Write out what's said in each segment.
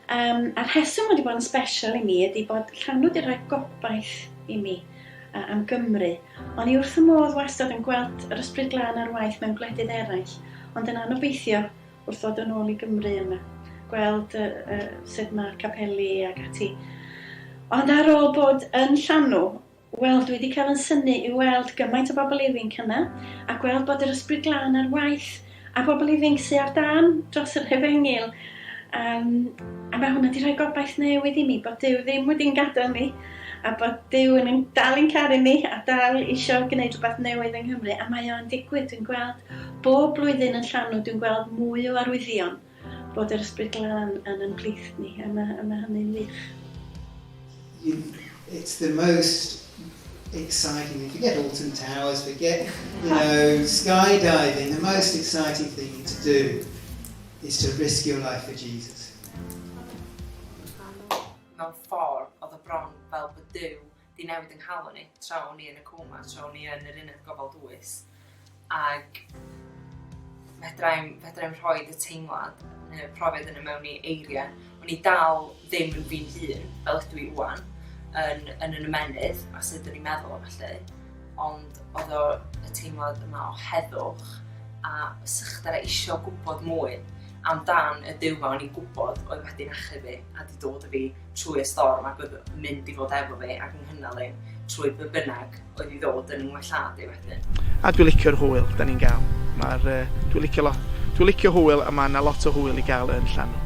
Um, a'r rheswm wedi bod yn special i mi ydy bod Llanw wedi rhoi gobaith i mi am Gymru. O'n i wrth y modd wastad yn gweld yr ysbryd glân ar waith mewn gwledydd eraill, ond yn anobeithio wrth ddod yn ôl i Gymru yma, gweld uh, uh, sut mae'r capeli ac ati. Ond ar ôl bod yn Llanw, wel, dwi wedi cael yn synnu i weld gymaint o bobl ifanc yna, a gweld bod yr ysbryd glân ar waith, a bobl ifanc sydd ar dan dros yr hefengyl. Um, a mae hwnna wedi rhoi gobaith newydd i mi, bod Duw ddim wedi'n gadael ni, a bod Duw yn dal i'n caru ni, a dal eisiau gwneud rhywbeth newydd yng Nghymru, a mae o'n digwydd, dwi'n gweld bob blwyddyn yn llanw, dwi'n gweld mwy o arwyddion bod yr ysbryd glân yn yn plith ni, a mae, a mae hynny'n wych. You, it's the most exciting. Forget Alton Towers, forget, you know, skydiving. The most exciting thing to do is to risk your life for Jesus. Mewn ffordd, oedd o bron fel bod Duw 'di newid yng nghalon i tra o'n i yn y coma, tra o'n i yn yr uned gofal dwys. Ac fedrai'm fedrai'm rhoid y teimlad neu'r profiad yna mewn i eiriau. O'n i dal ddim yn fi'n hun, fel ydw i ŵan, yn yn yn ymennydd a sut o'n i'n meddwl a ballu, ond oedd o y teimlad yma o heddwch a sychder a isio gwybod mwy amdan y Duw 'ma o'n i'n gwybod oedd wedi'n achub fi a 'di dod â fi trwy y storm ac oedd yn mynd i fod efo fi ac yn nghynnal i trwy be bynnag oedd i ddod yn ngwellhad i wedyn. A dwi'n licio'r hwyl da ni'n gael. Mae'r, uh, dwi'n licio lot, dwi'n licio hwyl a mae yna lot o hwyl i gael yn Llanw.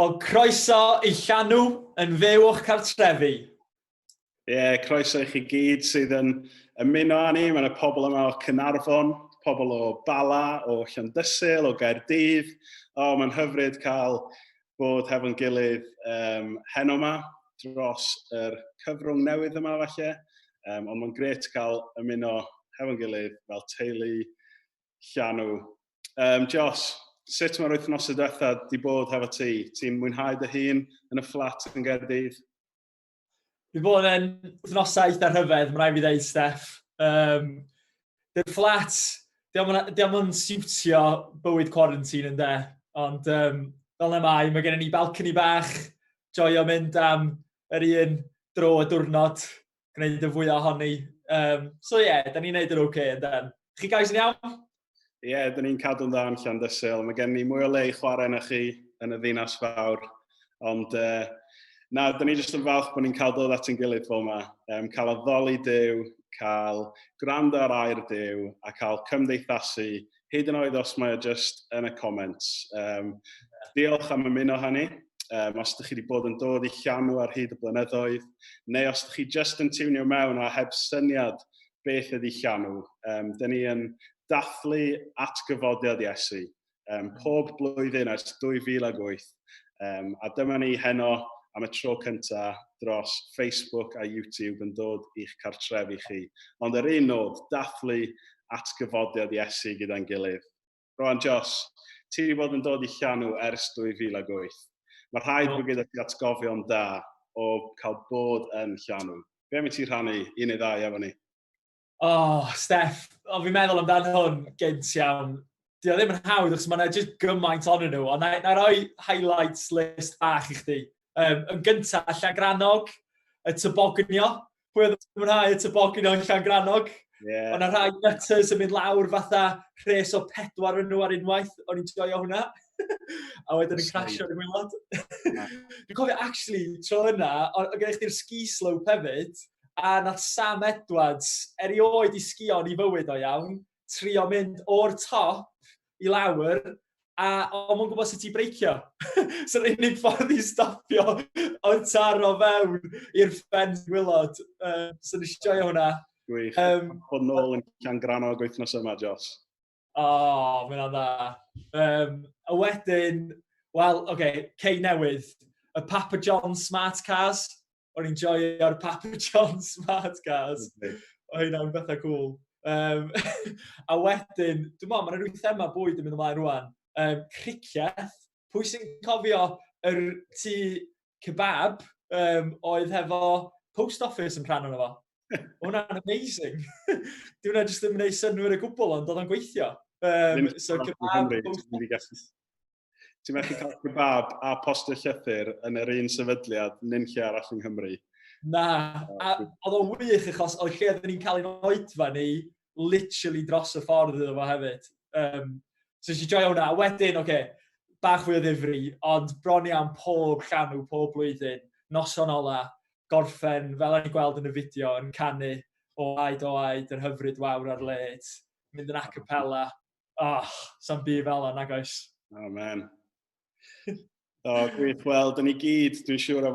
Wel, croeso i Llanw yn fyw o'ch cartrefi. Ie, yeah, croeso i chi gyd sydd yn ymuno â ni. Mae yna pobl yma o Cynarfon, pobl o Bala, o Llandysul, o Gaerdydd. O, mae'n hyfryd cael bod hefo'n gilydd um, heno yma dros yr cyfrwng newydd yma falle. Um, ond mae'n gret cael ymuno hefo'n gilydd fel teulu Llanw. Um, Jos, sut mae'r wythnosau diwetha di bod hefo ti? Ti'n mwynhau dy hun yn y fflat yn Gaerdydd? Dwi bod yn wythnosau eitha rhyfedd, mae'n rhaid fi ddeud, Steff. Um, Dy'r fflat, diolch yn siwtio bywyd quarantine yn de, ond um, fel na mae, mae gennym ni balcony bach, joio mynd am yr un dro y diwrnod, gwneud y fwyaf ohoni. Um, so ie, yeah, da ni'n neud yn oce, okay, yn Chi guys yn iawn? Ie, yeah, da ni'n cadw'n dda yn Llandysul. Mae gen ni mwy o le i chwarae na chi yn y ddinas fawr. Ond uh, Na, dyn ni jyst yn falch bod ni'n cael dod at ein gilydd fel yma. Cael addoli Duw, cael gwrando ar air Duw, a cael cymdeithasu, hyd yn oed os mae o jyst yn y comments. Diolch am ymuno hynny. Os ydych chi wedi bod yn dod i Llanw ar hyd y blynyddoedd, neu os ydych chi jyst yn tiwnio mewn a heb syniad beth ydy Llanw, dyn ni yn dathlu atgyfodiad Iesu pob blwyddyn ers 2008. A dyma ni heno am y tro cyntaf dros Facebook a YouTube yn dod i'ch cartrefi chi. Ond yr un nod, dathlu atgyfodiad Iesu gyda'n gilydd. Rowan Joss, ti wedi bod yn dod i Llanw ers 2008. Mae rhaid bod gyda ti atgofion da o cael bod yn Llanw. Be am i ti rhannu un neu ddau efo ni? Oh, Steff, fi'n meddwl amdano hwn gynt iawn. Di o ddim yn hawdd, achos mae yna jyst gymaint onyn nhw, ond na i roi highlights list bach i chdi. Yn gyntaf, Llangrannog, y tobogganio. Pwy oedd yn mwynhau y tobogganio yn Llangrannog? Yeah. Oedd yna rhai nutters yn mynd lawr fatha rhes o 4 yn nhw ar unwaith. O'n i'n joio hwnna. A wedyn yn crasio yn y gwaelod. Dwi'n cofio, actually, tro yna, oedd gennych chdi'r ski slope hefyd, a nath Sam Edwards, erioed i sgio yn ei fywyd o iawn, trio mynd o'r top i lawr, a o'm yn gwybod sut i breicio. So yr unig ffordd i stopio oedd taro fewn i'r ffens gwaelod. So nes i joio hwnna. Gwych. Bod nôl yn Llangrannog wythnos yma, Jos. O, oh, mae hwnna'n dda. A wedyn, wel, oce, okay, Cei Newydd, y Papa John Smart Cars. O'n i'n joio'r Papa John Smart Cars. O, hynna'n bethau cool. A wedyn, dwi'n meddwl, mae'n rhyw thema bwyd yn mynd ymlaen rwan. Cricieth. Pwy sy'n cofio yr tŷ kebab oedd hefo post office yn rhan ono fo? Hwnna'n amazing. Di hwnna jyst ddim yn gwneud synnwyr o gwbl, ond oedd o'n gweithio. So kebab, post office. Ti'n methu cael kebab a postio llythyr yn yr un sefydliad nunlle arall yng Nghymru. Na, a oedd o'n wych achos oedd lle oedden ni'n cael ein oedfa ni literally dros y ffordd iddo fo hefyd. So nes i joio hwnna. A wedyn, oce, okay, bach fwy o ddifri, ond bron iawn pob Llanw, pob blwyddyn, noson ola, gorffen, fel o'n i'n gweld yn y fideo, yn canu o aid o aid, yr hyfryd wawr ar led, mynd yn a cappella. Oh, sa'n byd fel yna, nag oes. Oh, man. O, gwych. Wel, dyn ni gyd, dwi'n siŵr o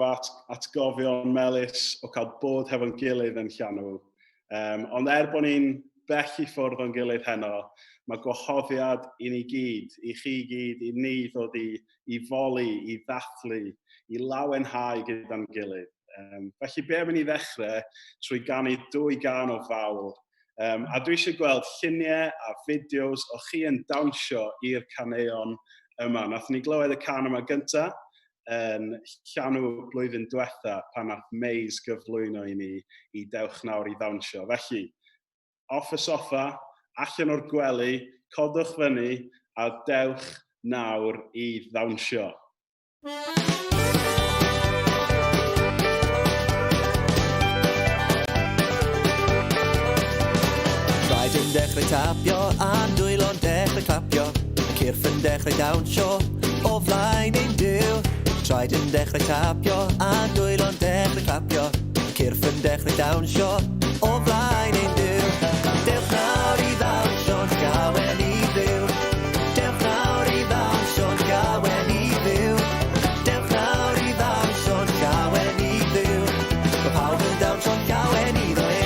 atgofion melys o cael bod hefo'n gilydd yn Llanw. Ond er bod ni'n bell i ffwrdd o'n gilydd heno, mae gwahoddiad i ni gyd, i chi gyd, i ni ddod i foli, i ddathlu, i lawenhau gyda'n gilydd. Felly, be am i ni ddechrau trwy ganu 2 gân o fawl. A dwi eisiau gweld lluniau a fideos o chi yn dawnsio i'r caneuon yma. Nathon ni glywed y can yma gynta yn Llanw blwyddyn diwetha pan nath Maze gyflwyno i ni i Dewch Nawr i Ddawnsio. Felly, off y soffa, allan o'r gwely, codwch fyny a dewch nawr i ddawnsio. Traed yn dechrau tapio a dwylo'n dechrau clapio, y cyrff yn dechrau dawnsio o flaen ein Duw. Traed yn dechrau tapio a dwylo'n dechrau clapio, y cyrff yn dechrau dawnsio o flaen ein Duw. Dewch nawr i ddawnsio'n llawen i Dduw. Dewch nawr i ddawnsio'n llawen i Dduw. Dewch nawr i ddawnsio'n llawen i Dduw. Mae pawb yn dawnsio'n llawen iddo ef.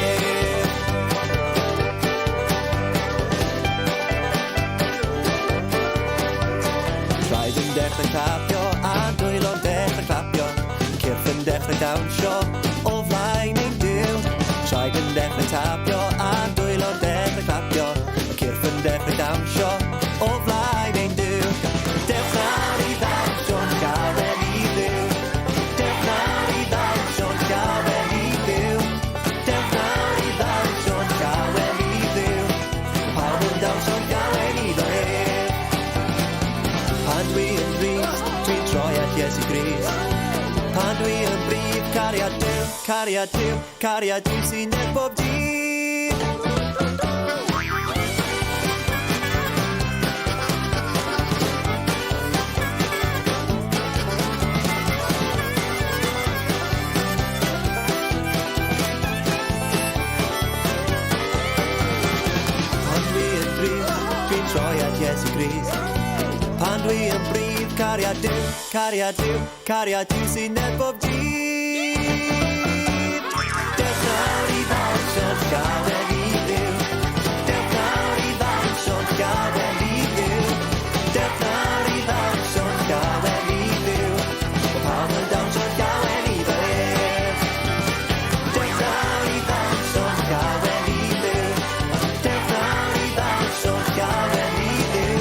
Traed yn dechrau clapio a dwylo'n dechrau clapio, cyrff yn dechrau dawnsio o flaen ein Duw. Traed yn dechrau tapio a dwylo'n dechrau clapio, cyrff yn dechrau dawnsio o flaen ein Duw. Dewch nawr i ddawnsio'n llawen i Dduw. Dewch nawr i ddawnsio'n llawen i Dduw. Dewch nawr i ddawnsio'n llawen i Dduw. Pawb yn dawnsio'n llawen iddo ef. Pan dwi yn drist, dwi'n troi at Iesu Grist. Pan dwi yn brif, cariad Duw, cariad Duw, cariad Duw sy'n nerth bob dydd. troi at Iesu Grist. Pan dwi yn brif, cariad Duw, cariad Duw, cariad Duw sy'n neb bob dydd. Dewch nawr i ddawnsio'n llawen i Dduw. Dewch nawr i ddawnsio'n llawen i Dduw. Dewch nawr i ddawnsio'n llawen i Dduw. Mae pawb yn dawnsio'n llawen iddo ef. Dewch nawr i ddawnsio'n llawen i Dduw. Dewch nawr i ddawnsio'n llawen i Dduw.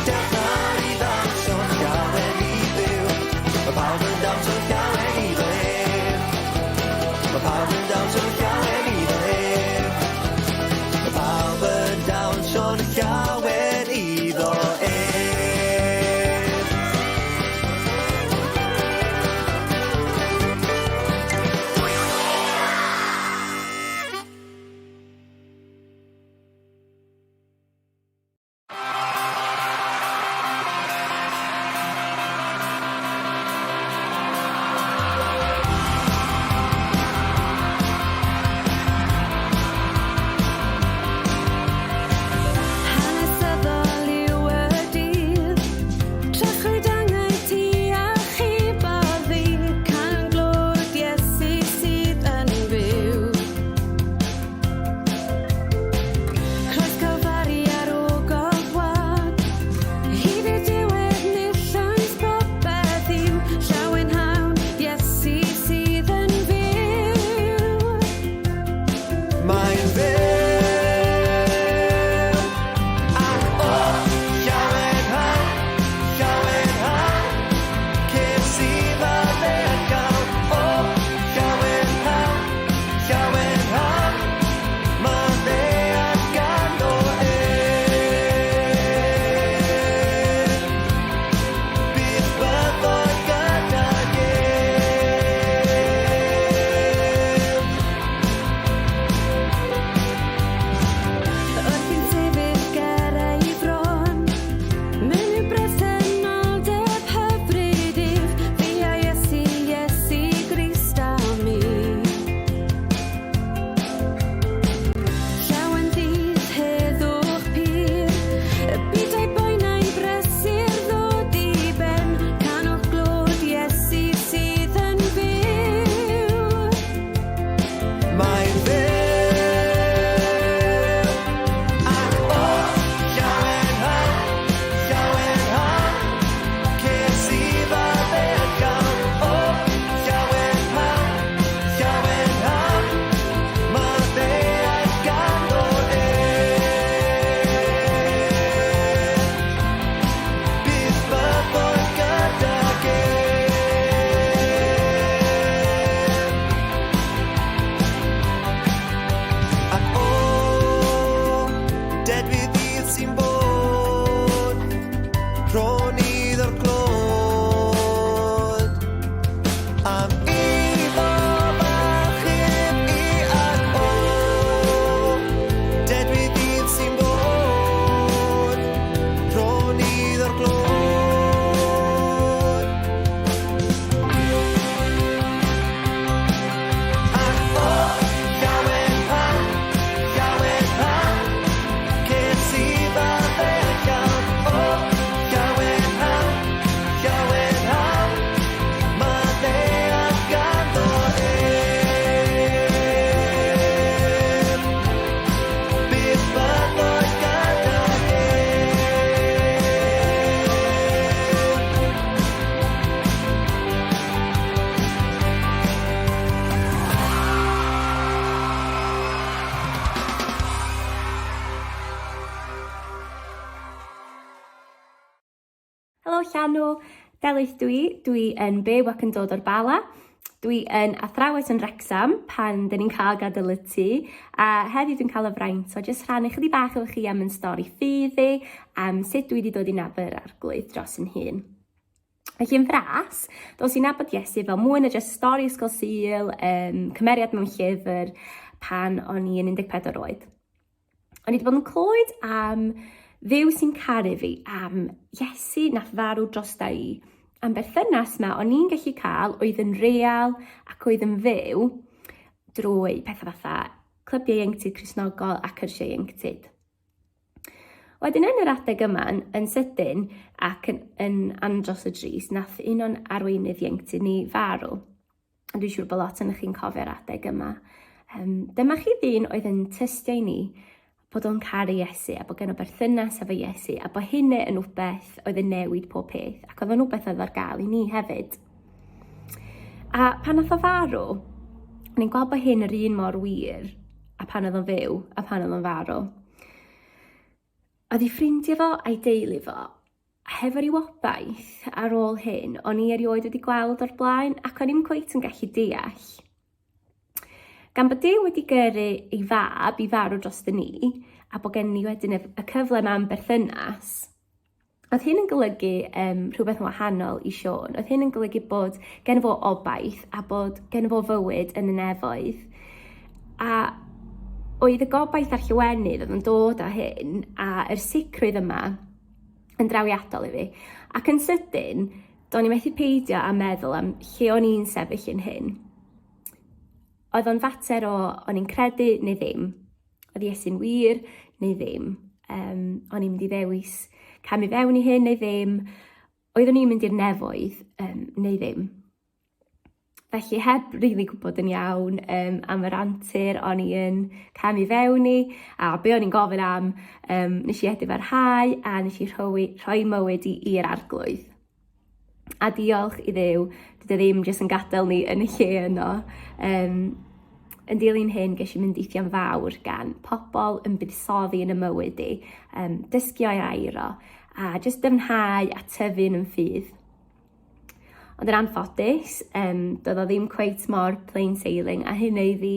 Dewch nawr i ddawnsio'n llawen i Dduw. Mae pawb yn dawnsio'n llawen iddo ef. Mae pawb yn dawnsio'n llawen iddo ef. Mae pawb yn dawnsio'n llawen iddo ef. Hanesyddol yw y dydd, trechwyd angau ti a chubodd fi, can glod Iesu sydd yn fyw. Croes Calfari ar ogof wag, hyd y diwedd nillais popeth yw, llawenhawn Iesu sydd yn fyw. Mae'n fyw ac o llawenhau, llawenhau, ces i faddeuant gael. O llawenhau, llawenhau, maddeuant ganddo ef. Bydd byddoi gydag ef. Wrth i'n sefyll ger ei fron, mewn bresenoldeb hyfryd ef, fi a Iesu, Iesu Grist a mi. Llawen ddydd heddwch pur, y byd a'i boenau'n brysur ddod i ben, canwch glod Iesu sydd yn fyw. Mae'n fyw ac o llawenhau, llawenhau, ces i faddeuant gael. O llawenhau, llawenhau, maddeuant ganddo ef. Bydd byddoi gydag ef. Ac o, dedwydd ddydd sy'n bod, rhon iddo'r clod. Am iddo fachub i ac o, dedwydd ddydd sy'n bod, rhon iddo'r clod. Ac o, llawenhau, llawenhau, ces i faddeuant gael. O, llawenhau, llawenhau, maddeuant ganddo ef. Bydd byddoi gydag ef. Helo Llanw, Delyth dwi, dwi yn byw ac yn dod o'r Bala. Dwi yn athrawes yn Wrecsam pan dyn ni'n cael gadael y tŷ, a heddiw dwi'n cael y fraint o jyst rhannu chydig bach efo chi am yn stori ffydd i, am sut dwi wedi dod i nabod yr Arglwydd dros yn hun. Felly yn fras, dos i nabod Iesu fel mwy na jyst stori ysgol Sul, um, cymeriad mewn llyfr pan o'n i yn 14 oed. O'n i wedi bod yn clywed am Dduw sy'n caru fi, am Iesu nath farw drosta i, am berthynas ma o'n i'n gallu cael oedd yn real ac oedd yn fyw drwy pethau fatha clybiau ieuenctid Cristnogol a cyrsiau ieuenctid. Wedyn yn yr adeg yma, yn, yn sydyn ac yn, yn andros o drist, nath un o'n arweinydd ieuenctid ni farw. A dwi'n siŵr bod lot o'n chi'n cofio'r adeg yma. Um, dyma chi ddyn oedd yn tystio i ni bod o'n caru Iesu a bod gen o berthynas efo Iesu a bod hynny yn wbeth oedd yn newid pob peth ac oedd o'n wbeth oedd ar gael i ni hefyd. A pan nath o farw, o'n i'n gweld bod hyn yr un mor wir a pan oedd o'n fyw a pan oedd o'n farw. Oedd ei ffrindiau fo a'i deulu fo hefo ryw obaith ar ôl hyn o'n i erioed wedi gweld o'r blaen ac o'n i'm cweit yn gallu deall. Gan bod Duw wedi gyrru ei fab i farw drostyn ni a bod gen ni wedyn y, y cyfle yma am berthynas, oedd hyn yn golygu um, rhywbeth yn wahanol i Siôn. Oedd hyn yn golygu bod gen fo obaith a bod gen fo fywyd yn y nefoedd. A oedd y gobaith a'r llawenydd oedd yn dod â hyn a yr sicrwydd yma yn drawiadol i fi. Ac yn sydyn, do'n i methu peidio â meddwl am lle o'n i'n sefyll yn hyn. Oedd o'n fater o o'n i'n credu neu ddim. Oedd Iesu'n wir neu ddim. Um, o'n i'n mynd i ddewis camu fewn i hyn neu ddim. Oeddwn i'n mynd i'r nefoedd um, neu ddim. Felly heb rili gwybod yn iawn yym am yr antur o'n i yn camu fewn i a be' o'n i'n gofyn am yym nesh i edifarhau a nesh i rhoi rhoi mywyd i i'r arglwydd. A diolch i Dduw dydy o ddim jyst yn gadel ni yn y lle yno. Yym yn dilyn hyn gesh i mynd eithio'n fawr gan pobol yn buddsoddi yn 'y mywyd i yym dysgu o'i air o a jyst dyfnhau a tyfu yn 'yn ffydd. Ond yn anffodus, um, doedd o ddim cweit mor plain sailing a hynny i fi.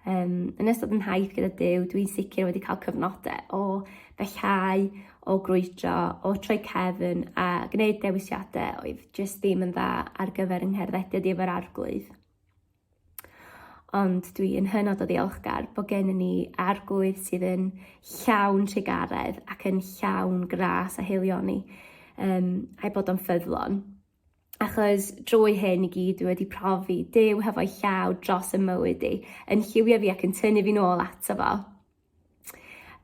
Um, yn ystod yn nhaith gyda Duw, dwi'n sicr wedi cael cyfnodau o bellhau, o grwydro, o troi cefn a gwneud dewisiadau oedd jyst ddim yn dda ar gyfer yng ngherddediad i efo'r arglwydd. Ond dwi yn hynod o ddiolchgar bod gennym ni arglwydd sydd yn llawn trugaredd ac yn llawn gras a haelioni, um, a'i bod o'n ffyddlon. Achos drwy hyn i gyd dwi wedi profi Duw hefo'i llaw dros y mywyd i, yn lliwio fi ac yn tynnu fi'n ôl ato fo.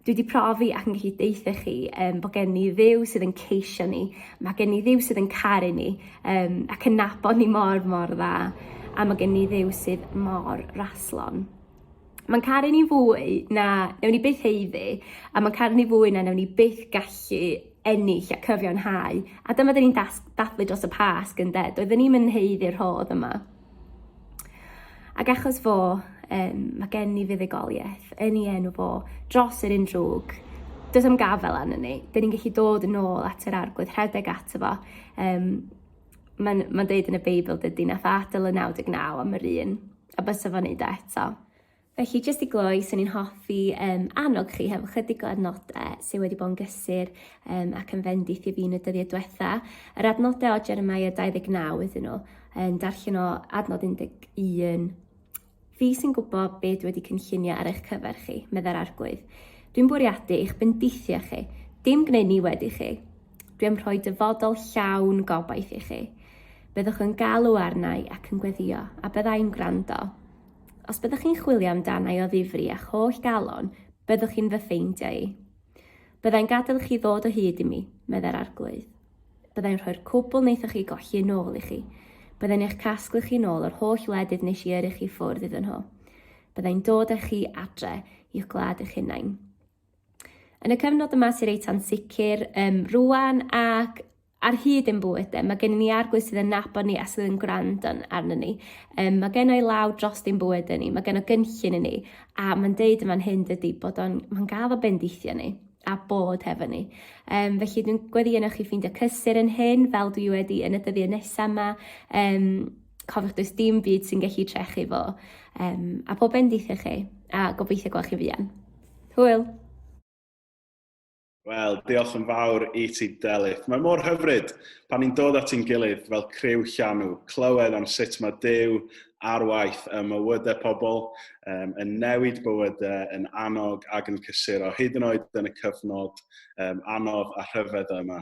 Dwi 'di profi ac yn gallu deutha chi yym bod gen ni Dduw sydd yn ceisio ni, ma' gen ni Dduw sydd yn caru ni yym ac yn nabod ni mor mor dda, a ma' gen ni Dduw sydd mor raslon. Ma'n caru ni fwy na newn ni byth haeddu, a ma'n caru ni fwy na newn ni byth gallu ennill a cyfiawnhau, a dyma 'dyn ni'n das- dathlu dros y Pasg ynde, doedden ni'm yn haeddu'r rhodd yma. Ac achos fo, um, mae gen i fuddugoliaeth yn ei enw fo dros yr un drwg. Does am gafel arno ni. Dyn ni'n gallu dod yn ôl at yr arglwydd, rhedeg ato fo. Um, Mae'n ma deud yn y Beibl dydy, nath adael y 99 am yr un, a bysa fo'n neud o eto. Felly, jyst i gloi, 'swn i'n hoffi yym annog chi hefo chydig o adnodau sydd wedi bod yn gysur yym ac yn fendith i fi yn y dyddiau diwetha. Yr adnodau o Jeremiah 29 iddyn nhw, yn darllen o adnod 11. Fi sy'n gwybod be dwi wedi cynllunio ar eich cyfer chi, meddai'r Arglwydd. Dwi'n bwriadu eich bendithio chi, dim gwneud niwed i chi. Dwi am rhoi dyfodol llawn gobaith i chi. Byddwch yn galw arna i ac yn gweddio, a byddai'n gwrando. Os byddwch chi'n chwilio amdana i o ddifri a'ch holl galon, byddwch chi'n fy ffeindio i. Byddai'n gadael i chi ddod o hyd i mi, meddai'r Arglwydd. Byddai'n rhoi'r cwbl wnaethoch chi golli yn ôl i chi. Byddai'n eich casglu chi yn ôl o'r holl wledydd nes i yrru chi ffwrdd iddyn nhw. Byddai'n dod â chi adre i'ch gwlad eich hunain. Yn y cyfnod yma sy'n reit ansicr um, rwan ac ar hyd ein bywyd, mae gennym ni arglwydd sydd yn nabod ni a sydd yn gwrando arno ni. Um, mae gen o'i law dros ein bywyd ni, mae gen o gynllun i ni, a mae'n deud yma'n hyn dydy bod o'n, mae'n gael o bendithio ni a bod hefo ni. Um, felly dwi'n gweddi yno chi ffeindio cysur yn hyn, fel dwi wedi yn y dyddiau nesaf yma. Um, cofiwch does dim byd sy'n gallu trechu fo. Um, a pob bendith i chi, a gobeithio gweld chi fuan. Hwyl! Wel, diolch yn fawr i ti, Delyth. Mae mor hyfryd pan ni'n dod at ein gilydd fel criw llanw, clywed am sut mae Duw ar waith ym mywydau pobl, um, yn newid bywydau, yn annog ac yn cysuro, hyd yn oed yn y cyfnod um, anodd a rhyfedd yma.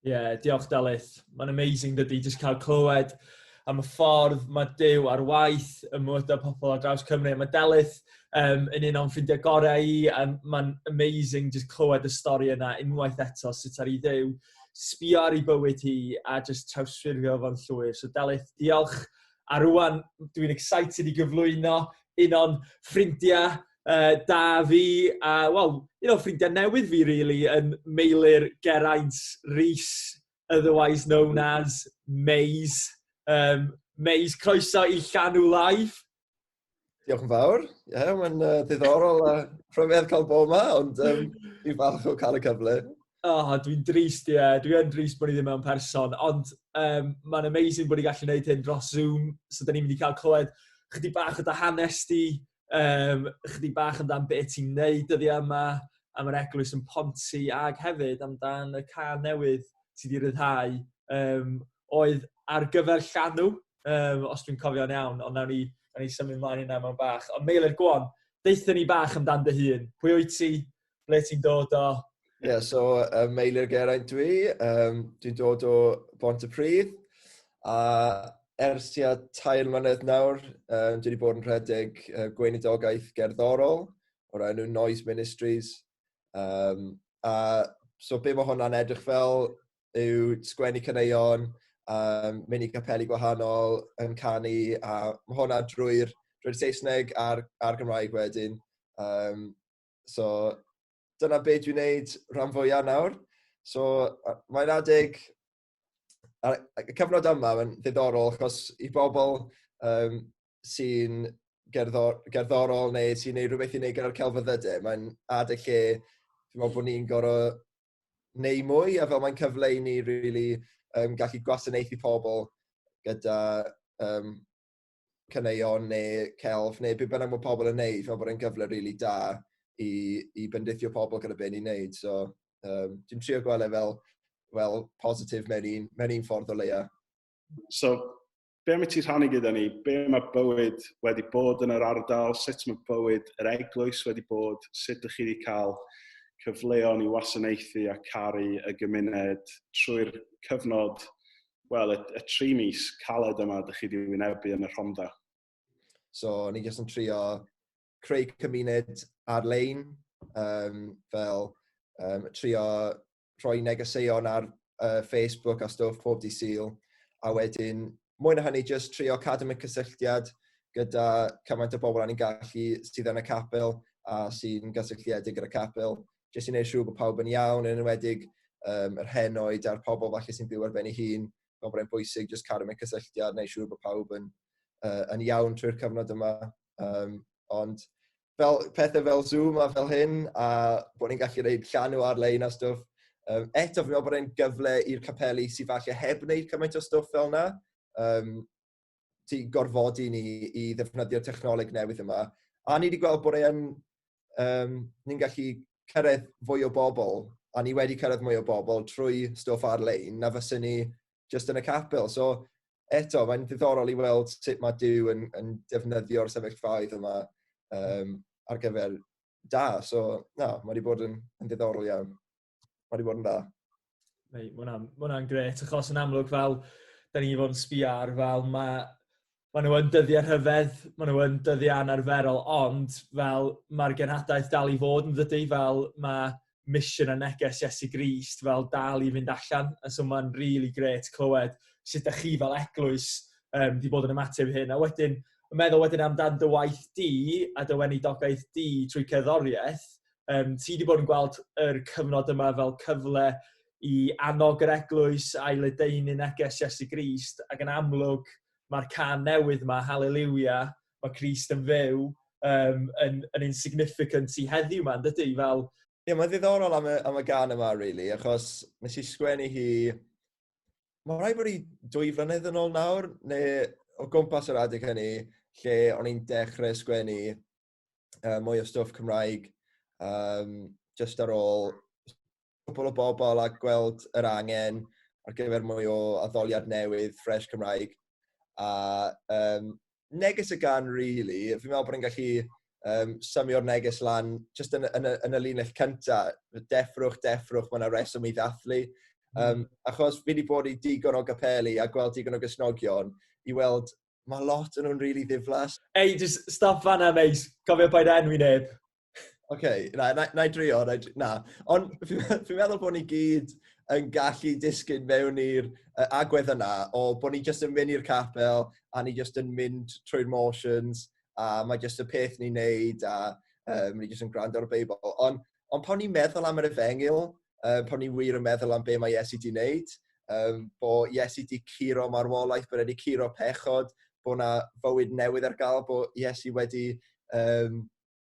Ie, yeah, diolch Delyth. Mae'n amazing dydy, jyst cael clywed am y ffordd mae Duw ar waith ym mywydau pobl ar draws Cymru. Mae Delyth yn un o'n ffrindiau gorau i, a mae'n amazing just clywed y stori yna unwaith eto, sut ar ei Dduw sbio ar ei bywyd hi a just trawsffurfio fo'n llwyr. So Delyth, diolch. A rwan, dwi'n excited i gyflwyno un o'n ffrindiau da fi, a wel, un o'n ffrindiau newydd fi, really, yn Meilir Geraint Rees, otherwise known as Maze. Maze, croeso i Llanw Live. Diolch yn fawr. Ie, yeah, mae'n ddiddorol a rhyfedd cael bod yma, ond fi'n falch o cael y cyfle. Oh, dwi'n drist, ie. Yeah. Dwi yn drist bod ni ddim mewn person, ond mae'n amazing bod ni gallu gwneud hyn dros Zoom, so da ni'n mynd i cael clywed chydig bach o dy hanes di, chydig bach amdan beth ti'n neud dyddiau yma, am yr eglwys yn Ponty, ag hefyd amdan y cân newydd ti wedi ryddhau, oedd ar gyfer Llanw, os dwi'n cofio'n iawn, ond nawn ni symud ymlaen yna mewn bach. Ond Meilir, go on, deutha ni bach amdan dy hun. Pwy wyt ti? Ble ti'n dod o? Ie, yeah, so Meilir Geraint dwi. Dwi'n dod o Bontypridd. A ers tua 3 mlynedd nawr, dwi wedi bod yn rhedeg gweinidogaeth gerddorol o'r enw Noise Ministries. A so be mae hwnna'n edrych fel yw sgwennu caneuon, mynd i capeli gwahanol yn canu, a mae hwnna drwy'r Saesneg a'r Gymraeg wedyn. So dyna beth dwi'n neud rhan fwyaf nawr. So mae'n adeg, y cyfnod yma mae'n ddiddorol achos i bobl sy'n gerddorol neu sy'n neud rhywbeth i wneud gyda'r celfyddydau, mae'n adeg lle fi'n meddwl bod ni'n gorfod neud mwy a fel mae'n cyfle i ni really, gallu gwasanaethu pobl gyda caneuon neu celf neu beth bynnag mae pobl yn neud, fi'n meddwl bod e'n gyfle really da i bendithio pobl gyda beth ni'n neud. So, dwi'n trio gweld e fel positif mewn un ffordd o leia. So, be am i ti rhannu gyda ni? Be mae bywyd wedi bod yn yr ardal? Sut mae bywyd yr eglwys wedi bod? Sut ydych chi wedi cael cyfleon i wasanaethu a caru y gymuned trwy'r cyfnod, wel, y 3 mis caled yma ydych chi wedi wynebu yn y Rhondda? So, ni jyst yn trio creu cymuned ar-lein, fel trio rhoi negeseuon ar Facebook a stwff pob dydd Sul, a wedyn, mwy na hynny, jyst trio cadw mewn cysylltiad gyda cymaint o bobl â ni'n gallu sydd yn y capel a sy'n gysylltiedig gyda'r capel, jyst i wneud siŵr bod pawb yn iawn, yn enwedig yr henoed a'r pobl falle sy'n byw ar ben ei hun, fel bod e'n bwysig jyst cadw mewn cysylltiad, wneud siŵr bod pawb yn iawn trwy'r cyfnod yma. Ond fel pethau fel Zoom a fel hyn, a bod ni'n gallu gwneud Llanw ar-lein a stwff, eto fi'n meddwl bod e'n gyfle i'r capeli sydd falle heb wneud cymaint o stwff fel yna. Ti gorfodi ni i ddefnyddio'r technoleg newydd yma. A ni wedi gweld bod e'n, ni'n gallu cyrraedd fwy o bobl, a ni wedi cyrraedd mwy o bobl trwy stwff ar-lein na fyswn ni just yn y capel. So eto, mae'n ddiddorol i weld sut mae Duw yn defnyddio'r sefyllfaoedd yma ar gyfer da. So, na, mae wedi bod yn ddiddorol iawn. Mae wedi bod yn dda. Mate, mae hwnna'n ma hwnna grêt, achos yn amlwg fel, da ni fod yn sbio ar fel mae nhw yn dyddiau rhyfedd, mae nhw yn dyddiau anarferol, ond fel mae'r genhadaeth dal i fod yn ddydy, fel mae mission a neges Iesu Grist fel dal i fynd allan, a so mae'n really grêt clywed sut ydych chi fel eglwys di bod yn ymateb i hyn. A wedyn, yn meddwl wedyn amdan dy waith di a dy weinidogaeth di trwy cerddoriaeth, ti di bod yn gweld yr cyfnod yma fel cyfle i annog yr eglwys a'i ledaenu neges Iesu Grist, ac yn amlwg mae'r cân newydd yma, Hallelujah, mae Crist yn fyw, yn insignificant i heddiw yma, yn dydy? Fel. Ie, yeah, mae'n ddiddorol am y gân yma, really, achos nes i sgwennu hi, mae'n rhaid bod i 2 flynedd yn ôl nawr, neu o gwmpas yr adeg hynny, lle o'n i'n dechrau sgwennu mwy o stwff Cymraeg, just ar ôl cwpl o bobl a gweld yr angen ar gyfer mwy o addoliad newydd, fresh Cymraeg. A neges y gân, really, fi'n meddwl bod ni'n gallu symio'r neges lan just yn y linell cynta. Deffrwch, deffrwch, mae yna reswm i ddathlu. Achos fi wedi bod i digon o gapeli a gweld digon o Gristnogion i weld mae lot yn nhw'n really ddiflas. Ei, just stop fanna, Meis. Cofio paid enwi neb. Oce, okay, na i drio, na. Ond fi'n fi meddwl bod ni gyd yn gallu disgyn mewn i'r agwedd yna o bod ni jyst yn mynd i'r capel a ni jyst yn mynd trwy'r motions a mae jyst y peth ni'n neud a ni jyst yn gwrando ar y Beibl. Ond pan ni'n meddwl am yr efengyl, pan ni'n wir yn meddwl am be mae Iesu di wneud, bod Iesu di curo marwolaeth, bod wedi curo pechod, bod na fywyd newydd ar gael, bod Iesu wedi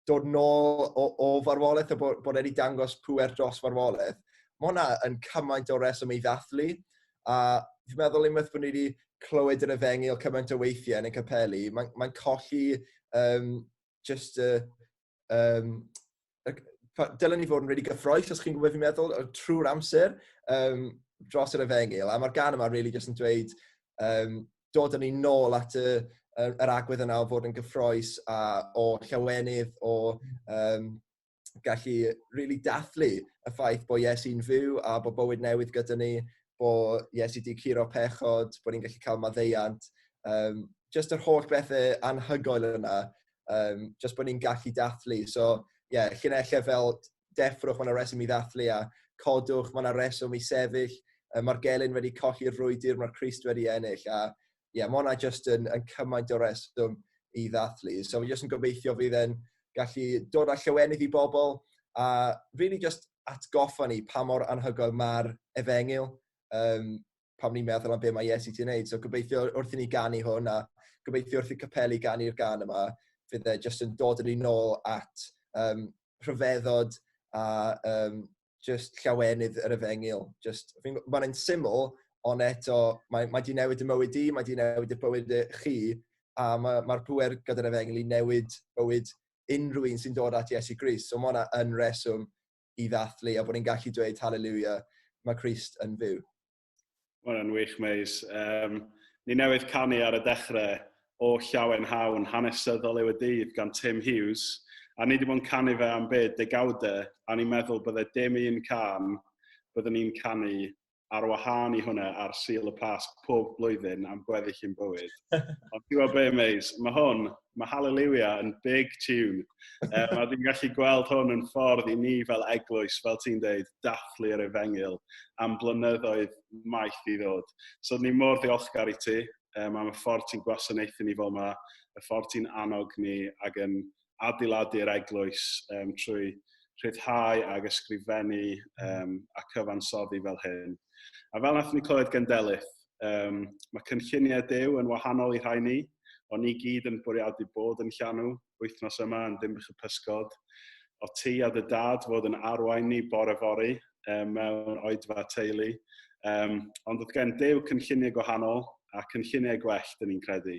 dod nôl o farwolaeth a bod wedi dangos pŵer dros farwolaeth. Mae hwnna yn cymaint o reswm i ddathlu. A fi'n meddwl unwaith bod ni wedi clywed yr efengyl cymaint o weithiau yn y capeli, mae colli just dylen ni fod yn really gyffrous, os chi'n gwybod fi'n meddwl, trwy'r amser dros yr efengyl. A mae'r gan yma really just yn dweud dod â ni nôl at yr agwedd yna o fod yn gyffrous a o llawenydd, o gallu really dathlu y ffaith bod Iesu'n fyw a bod bywyd newydd gyda ni, bod Iesu di curo pechod, bod ni'n gallu cael maddeuant. Just yr holl bethau anhygoel yna, just bod ni'n gallu dathlu. So, ie, yeah, llinellau fel deffrwch, mae yna reswm i ddathlu, a codwch, mae yna reswm i sefyll. Mae'r gelyn wedi colli'r frwydr, mae'r Crist wedi ennill. A ie, yeah, mae hwnna just yn cymaint o reswm i ddathlu. So, fi just yn gobeithio fydd e'n gallu dod â llawenydd i bobl a really just atgoffa ni pa mor anhygoel mae'r efengyl, pam ni'n meddwl am be mae Iesu ti'n neud. So gobeithio wrth i ni ganu hwn a gobeithio wrth i capeli ganu'r gan yma, fydd e just yn dod yn ni nôl at rhyfeddod a just llawenydd yr efengyl. Just, mae'n syml, ond eto mae di newid y mywyd i, mae di newid y bywyd chi, a mae'r pŵer gyda'r efengyl i newid bywyd unrhyw un sy'n dod at Iesu Grist. So mae hwnna yn reswm i ddathlu a bod ni'n gallu dweud hallelujah, mae Crist yn fyw. Mae hwnna'n wych, Meis. Ni newydd canu ar y dechrau o Llawen Hawn, hanesyddol yw y dydd gan Tim Hughes. A ni wedi bod yn canu fe am byd degawdau, a ni'n meddwl bydde dim un can byddwn ni'n canu ar wahân i hwnna ar Sul y Pasg pob blwyddyn am gweddill ein bywyd. Ond ti'n gwybod be, Meis, mae hwn, mae Hallelujah yn big tune. A dwi'n gallu gweld hwn yn ffordd i ni fel eglwys, fel ti'n deud, dathlu'r efengyl am blynyddoedd maith i ddod. So ni mor ddiolchgar i ti am y ffordd ti'n gwasanaethu ni fel yma, y ffordd ti'n annog ni ac yn adeiladu'r eglwys trwy rhyddhau ag ysgrifennu a cyfansoddi fel hyn. A fel nath ni clywed gan Delyth, mae cynlluniau Duw yn wahanol i rhai ni, ond ni gyd yn bwriadu bod yn llanw wythnos yma yn Dinbych y Pysgod. O ti a dy dad fod yn arwain ni bore fory mewn oedfa teulu. Ond oedd gen Duw cynlluniau gwahanol a cynlluniau gwell, dyn ni'n credu.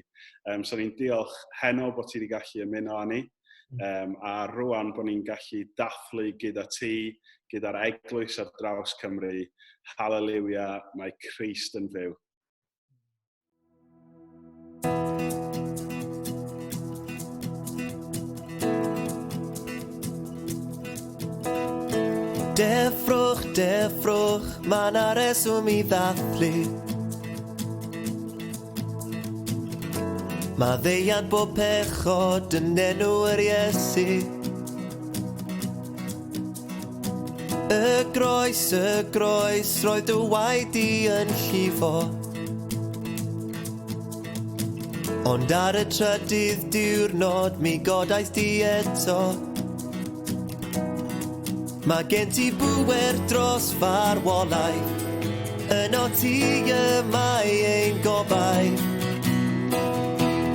So ni'n diolch heno bod ti wedi gallu ymuno â ni. A rwan bod ni'n gallu dathlu gyda ti, gyda'r eglwys ar draws Cymru. Hallelujah, mae Crist yn fyw. Deffrwch, deffrwch, mae 'na reswm i ddathlu. Maddeuant bob pechod yn enw yr Iesu. Y groes, roedd dy waed di yn llifo. Ond ar y trydydd diwrnod mi godaist di eto. Mae gen ti bŵer dros farwolaeth, yno ti y mae ein gobaith.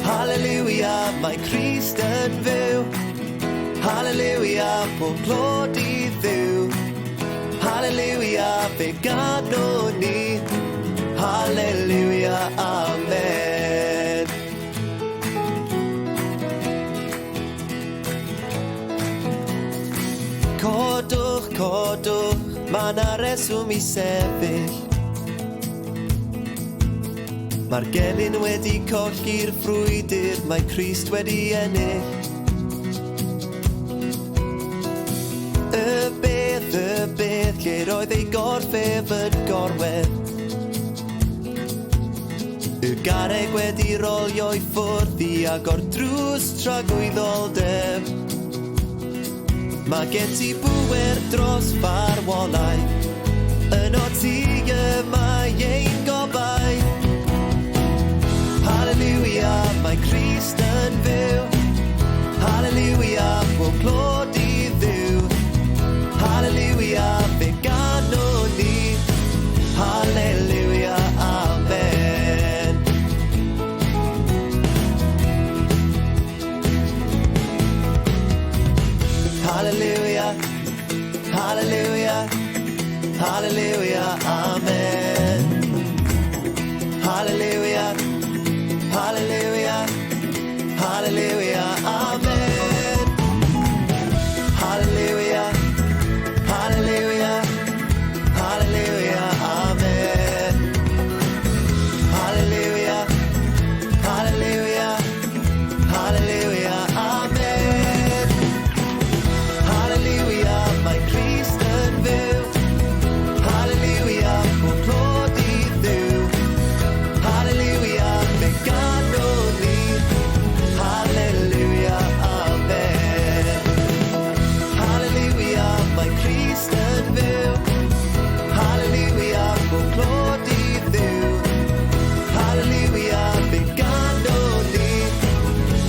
Hallelujah, mae Crist yn fyw. Hallelujah, pob clod i Dduw. Hallelujah, fe ganwn ni. Hallelujah, amen. Codwch, codwch, mae 'na reswm i sefyll. Mae'r gelyn wedi colli'r frwydr, mae Crist wedi ennill. Y bedd, lle roedd roedd ei gorff ef yn gorwedd. Y garreg wedi rolio i ffwrdd i agor drws tragwyddoldeb. Mae gen ti bŵer dros farwolaeth, yno ti y mae ein gobaith. Hallelujah, mae Crist yn fyw. Hallelujah, pob clod i Dduw. Hallelujah, fe ganwn ni. Hallelujah, amen. Hallelujah, hallelujah, hallelujah, amen. Hallelujah, hallelujah, hallelujah, amen. Hallelujah, hallelujah, hallelujah, amen. Hallelujah, hallelujah, hallelujah, amen. Hallelujah, mae Crist yn fyw. Hallelujah, pob clod i Dduw. Hallelujah, fe ganwn ni. Hallelujah, amen. Hallelujah, mae Crist yn fyw. Hallelujah, pob clod i Dduw. Hallelujah, fe ganwn ni.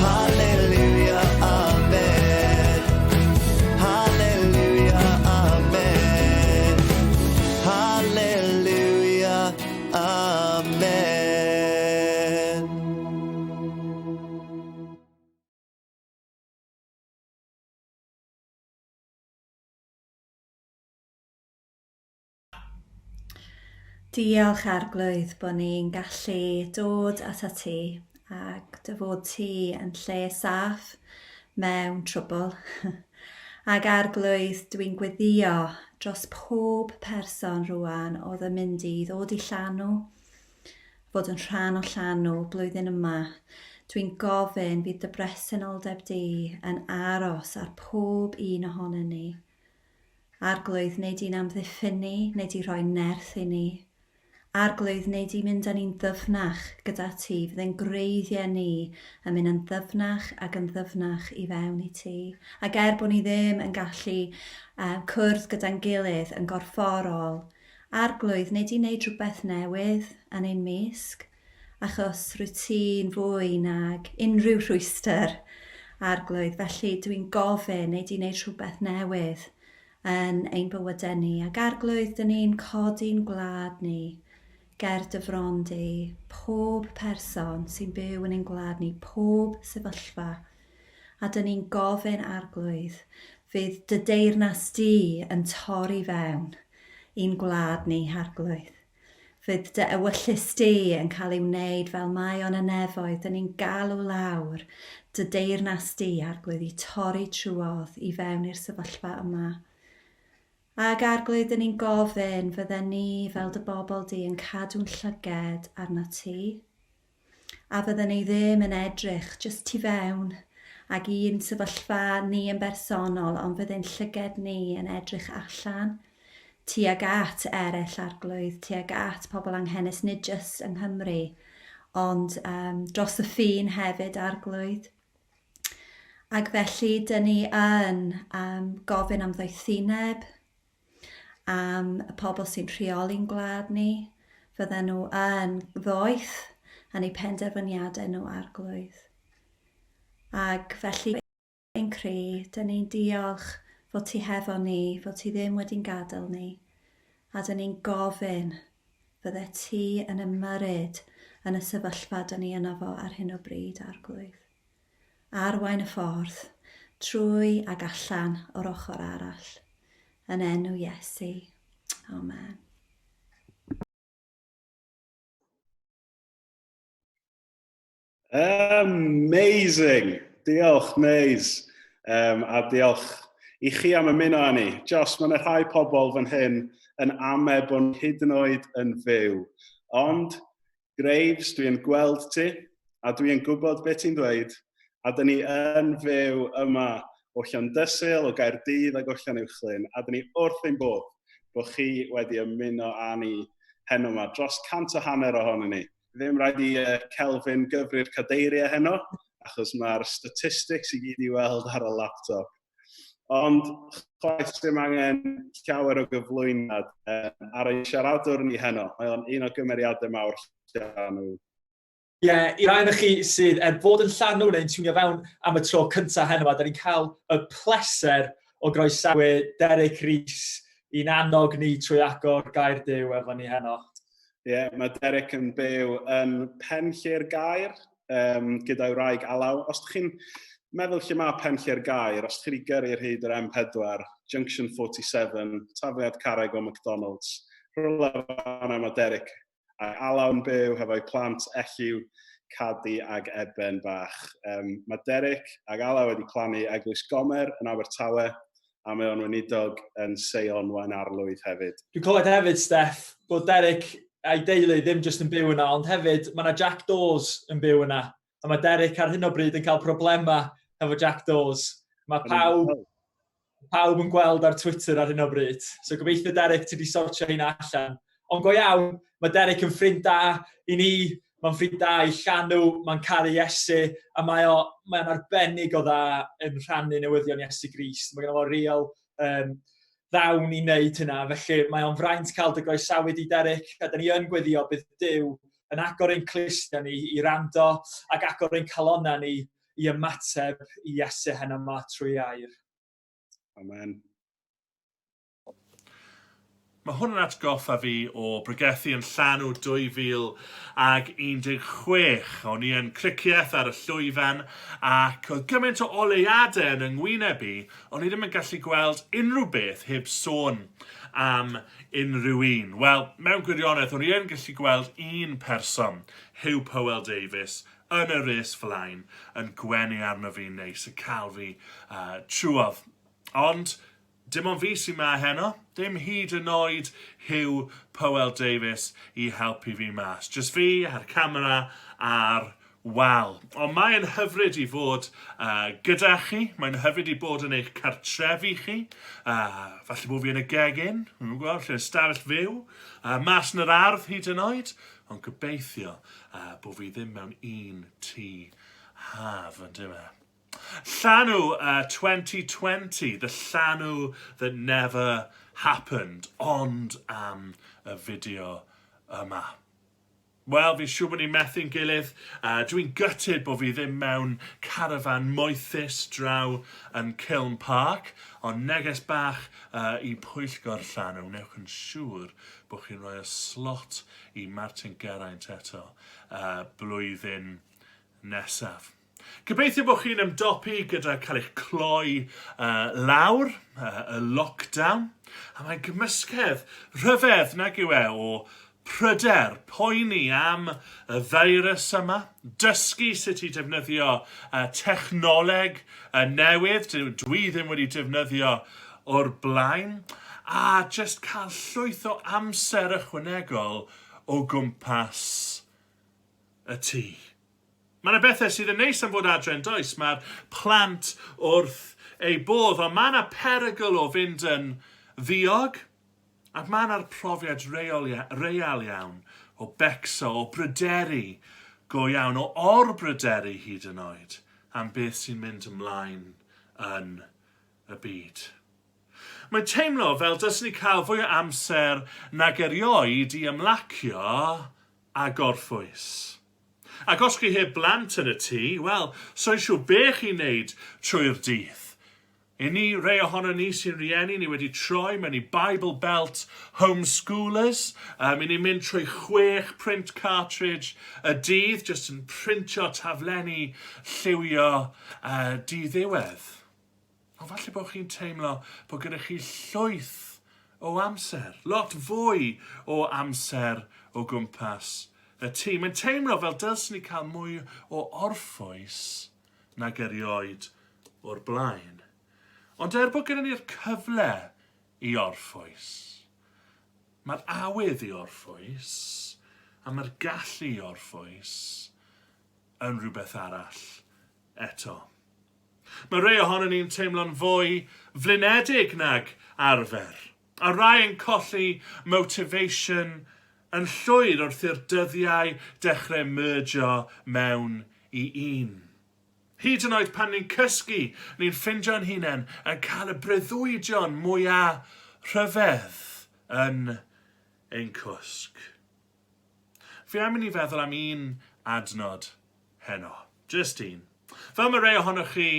Hallelujah, amen. Hallelujah, amen. Hallelujah, amen. Diolch Arglwydd bod ni'n gallu dod atat ti ac dy fod ti yn lle saff mewn trwbl. Ac Arglwydd, dwi'n gweddio dros pob person rwan oedd yn mynd i ddod i Llanw, fod yn rhan o Llanw blwyddyn yma. Dwi'n gofyn fydd dy bresenoldeb di yn aros ar pob un ohonyn ni. Arglwydd, wnei di'n amddiffyn ni, wnei di rhoi nerth i ni. Arglwydd, wnei di mynd â ni'n ddyfnach gyda ti, fydd ein gwreiddiau ni yn mynd yn ddyfnach ac yn ddyfnach i fewn i ti. Ac er bod ni ddim yn gallu uh, cwrdd gyda'n gilydd yn gorfforol, Arglwydd, wnei di wneud rhywbeth newydd yn ein mysg, achos rwyt ti'n fwy nag unrhyw rhwystr, Arglwydd. Felly dwi'n gofyn, wnei di wneud rhywbeth newydd yn ein bywydau ni. Ac Arglwydd, dyn ni'n codi'n gwlad ni ger dy fron di, pob person sy'n byw yn ein gwlad ni, pob sefyllfa. A dyn ni'n gofyn, Arglwydd, fydd dy deyrnas di yn torri fewn i'n gwlad ni, Arglwydd. Fydd dy ewyllys di yn cael ei wneud fel mae o'n y nefoedd, dyn ni'n galw lawr dy deyrnas di, Arglwydd, i torri trwodd i fewn i'r sefyllfa yma. Ag Arglwydd, dyn ni'n gofyn, fydden ni fel dy bobl di yn cadw'n llyged arna ti? A fydden ni ddim yn edrych jyst tu fewn ag un sefyllfa ni yn bersonol, ond fydd ein llyged ni yn edrych allan tuag at eraill Arglwydd, tuag at pobl anghenus, nid jyst yng Nghymru, ond um, dros y ffin hefyd, Arglwydd. Ac felly, dyn ni yn um, gofyn am ddoethineb, am y pobl sy'n rheoli'n gwlad ni, fydden nhw yn ddoeth yn eu penderfyniadau nhw Arglwydd. Ac felly ein cri, dyn ni'n diolch fod ti hefo ni, fod ti ddim wedi'n gadael ni, a dyn ni'n gofyn fydde ti yn ymyrryd yn y sefyllfa dyn ni yno fo ar hyn o bryd, Arglwydd. Arwain y ffordd, trwy ag allan o'r ochr arall. Yn enw Iesu. Amen. Amazing! Diolch, Maze. Um, a diolch i chi am ymuno â ni. Jos, mae yna rhai pobl fan hyn yn ame bod hyd yn oed yn fyw. Ond Graves, dwi yn gweld ti, a dwi yn gwybod beth ti'n dweud, a dyn ni yn fyw yma o Llandysul, o Gaerdydd ac o Llanuwchllyn, a dyn ni wrth ein bodd bod chi wedi ymuno â ni heno yma. Dros 150 ohono ni. Ddim rhaid i Kelvin gyfri'r cadeiriau heno, achos mae'r statistics i gyd i weld ar y laptop. Ond chwaith ddim angen llawer o gyflwyniad ar ein siaradwr ni heno. Mae o'n un o gymeriadau mawr Llanw. Ie, yeah, i rai ohonoch chi sydd er bod yn llanw neu'n tiwnio fewn am y tro cyntaf heno yma, da ni'n cael y pleser o groesawu Derek Rees i'n annog ni trwy agor gair Duw efo ni heno. Ie, yeah, mae Derek yn byw yn Pen Lle'r Gaer um, gyda'i wraig Alaw. Os ydych chi'n meddwl lle mae Pen Lle'r Gaer, os ydych chi wedi gyrru ar hyd yr M4, Junction 47, tafliad carreg o McDonald's, rhywle fan'na mae Derek a Alaw yn byw hefo'i plant Elliw, Cadi ag Eben bach. Um, mae Derek ag Alaw wedi plannu Eglwys Gomer yn Abertawe a mae o'n weinidog yn Seion Wen Arlwydd hefyd. Dwi'n clywed hefyd, Steff, bod Derek a'i deulu ddim jyst yn byw yna, ond hefyd mae yna Jack Dawes yn byw yna. A mae Derek ar hyn o bryd yn cael problemau efo Jack Dawes. Mae pawb, pawb yn gweld ar Twitter ar hyn o bryd. So gobeithio, Derek, ti wedi sortio hynna allan. Ond go iawn, mae Derek yn ffrind da i ni, mae'n ffrind da i Llanw, mae'n caru Iesu, a mae o, mae'n arbennig o dda yn rhannu newyddion Iesu Grist. Mae gen fo real um, ddawn i wneud hynna, felly mae o'n fraint cael dy groesawu di, Derek, a da ni yn gweddio bydd Duw yn agor ein clustiau ni i rando ac agor ein calonnau ni i ymateb i Iesu heno yma trwy air. Amen. Mae hwn yn atgoffa fi o bregethu yn llanw 2016. O'n i yn Cricieth ar y llwyfan ac oedd gymaint o oleuadau yn yng ngwyneb i, o'n i ddim yn gallu gweld unrhyw beth heb sôn am unrhyw un. Wel, mewn gwirionedd, o'n i yn gallu gweld un person, Huw Powell Davies, yn y res flaen, yn gwenu arno fi'n neis, yn cael fi uh, trwodd. Ond, dim ond fi sy'n ma heno, dim hyd yn oed Huw Powell Davies i helpu fi mas. Just fi a'r camera a'r wal. Ond mae'n hyfryd i fod uh, gyda chi, mae'n hyfryd i bod yn eich cartrefi chi. Uh, falle bod fi yn y gegin, dwi'n gwybod, lle ystafell fyw, uh, mas yn yr ardd hyd yn oed, ond gobeithio uh, bod fi ddim mewn un tŷ haf yn dyma. Llanw uh, 2020, the llanw that never happened, ond am y fideo yma. Wel, fi'n siŵr bod ni'n methu'n gilydd. Uh, Dwi'n gutted bod fi ddim mewn carafan moethus draw yn Kiln Park, ond neges bach uh, i pwyllgor llanw, wnewch yn siŵr bod chi'n rhoi y slot i Martin Geraint eto uh, blwyddyn nesaf. Gobeithio bod chi'n ymdopi gyda cael eich cloi uh, lawr, uh, y lockdown. A mae'n gymysgedd rhyfedd nag yw e o pryder, poeni am y feirws yma, dysgu sut i defnyddio uh, technoleg uh, newydd, dwi ddim wedi defnyddio o'r blaen, a just cael llwyth o amser ychwanegol o gwmpas y tŷ. Mae yna bethau sydd yn neis am fod adre yn does? Mae'r plant wrth eu bodd, ond mae yna perygl o fynd yn ddiog, ac mae yna'r profiad reol, real iawn o becso, o bryderu go iawn, o or-bryderu hyd yn oed am beth sy'n mynd ymlaen yn y byd. Mae'n teimlo fel dylsen ni cael fwy o amser nag erioed i ymlacio a gorffwys. Ac os chi heb blant yn y tŷ, wel, soi'n siŵr be chi'n neud trwy'r dydd. I ni, rei ohono ni sy'n rieni, ni wedi troi mewn i Bible Belt homeschoolers. Um, i ni'n mynd trwy chwech print cartridge y dydd, jyst yn printio taflenni lliwio uh, diddiwedd. Ond falle bod chi'n teimlo bod gyda chi llwyth o amser, lot fwy o amser o gwmpas y tŷ. Mae'n teimlo fel dylswn ni cael mwy o orffwys nag erioed o'r blaen. Ond er bod gyda ni'r cyfle i orffwys, mae'r awydd i orffwys a mae'r gallu i orffwys yn rhywbeth arall eto. Mae rhai ohonon ni'n teimlo'n fwy flinedig nag arfer. A rai yn colli motivation yn llwyr wrth i'r dyddiau dechrau mergio mewn i un. Hyd yn oed pan ni'n cysgu, ni'n ffindio'n hunain yn cael y breuddwydion mwya rhyfedd yn ein cwsg. Fi am i ni feddwl am un adnod heno. Jyst un. Fel mae rhai ohonoch chi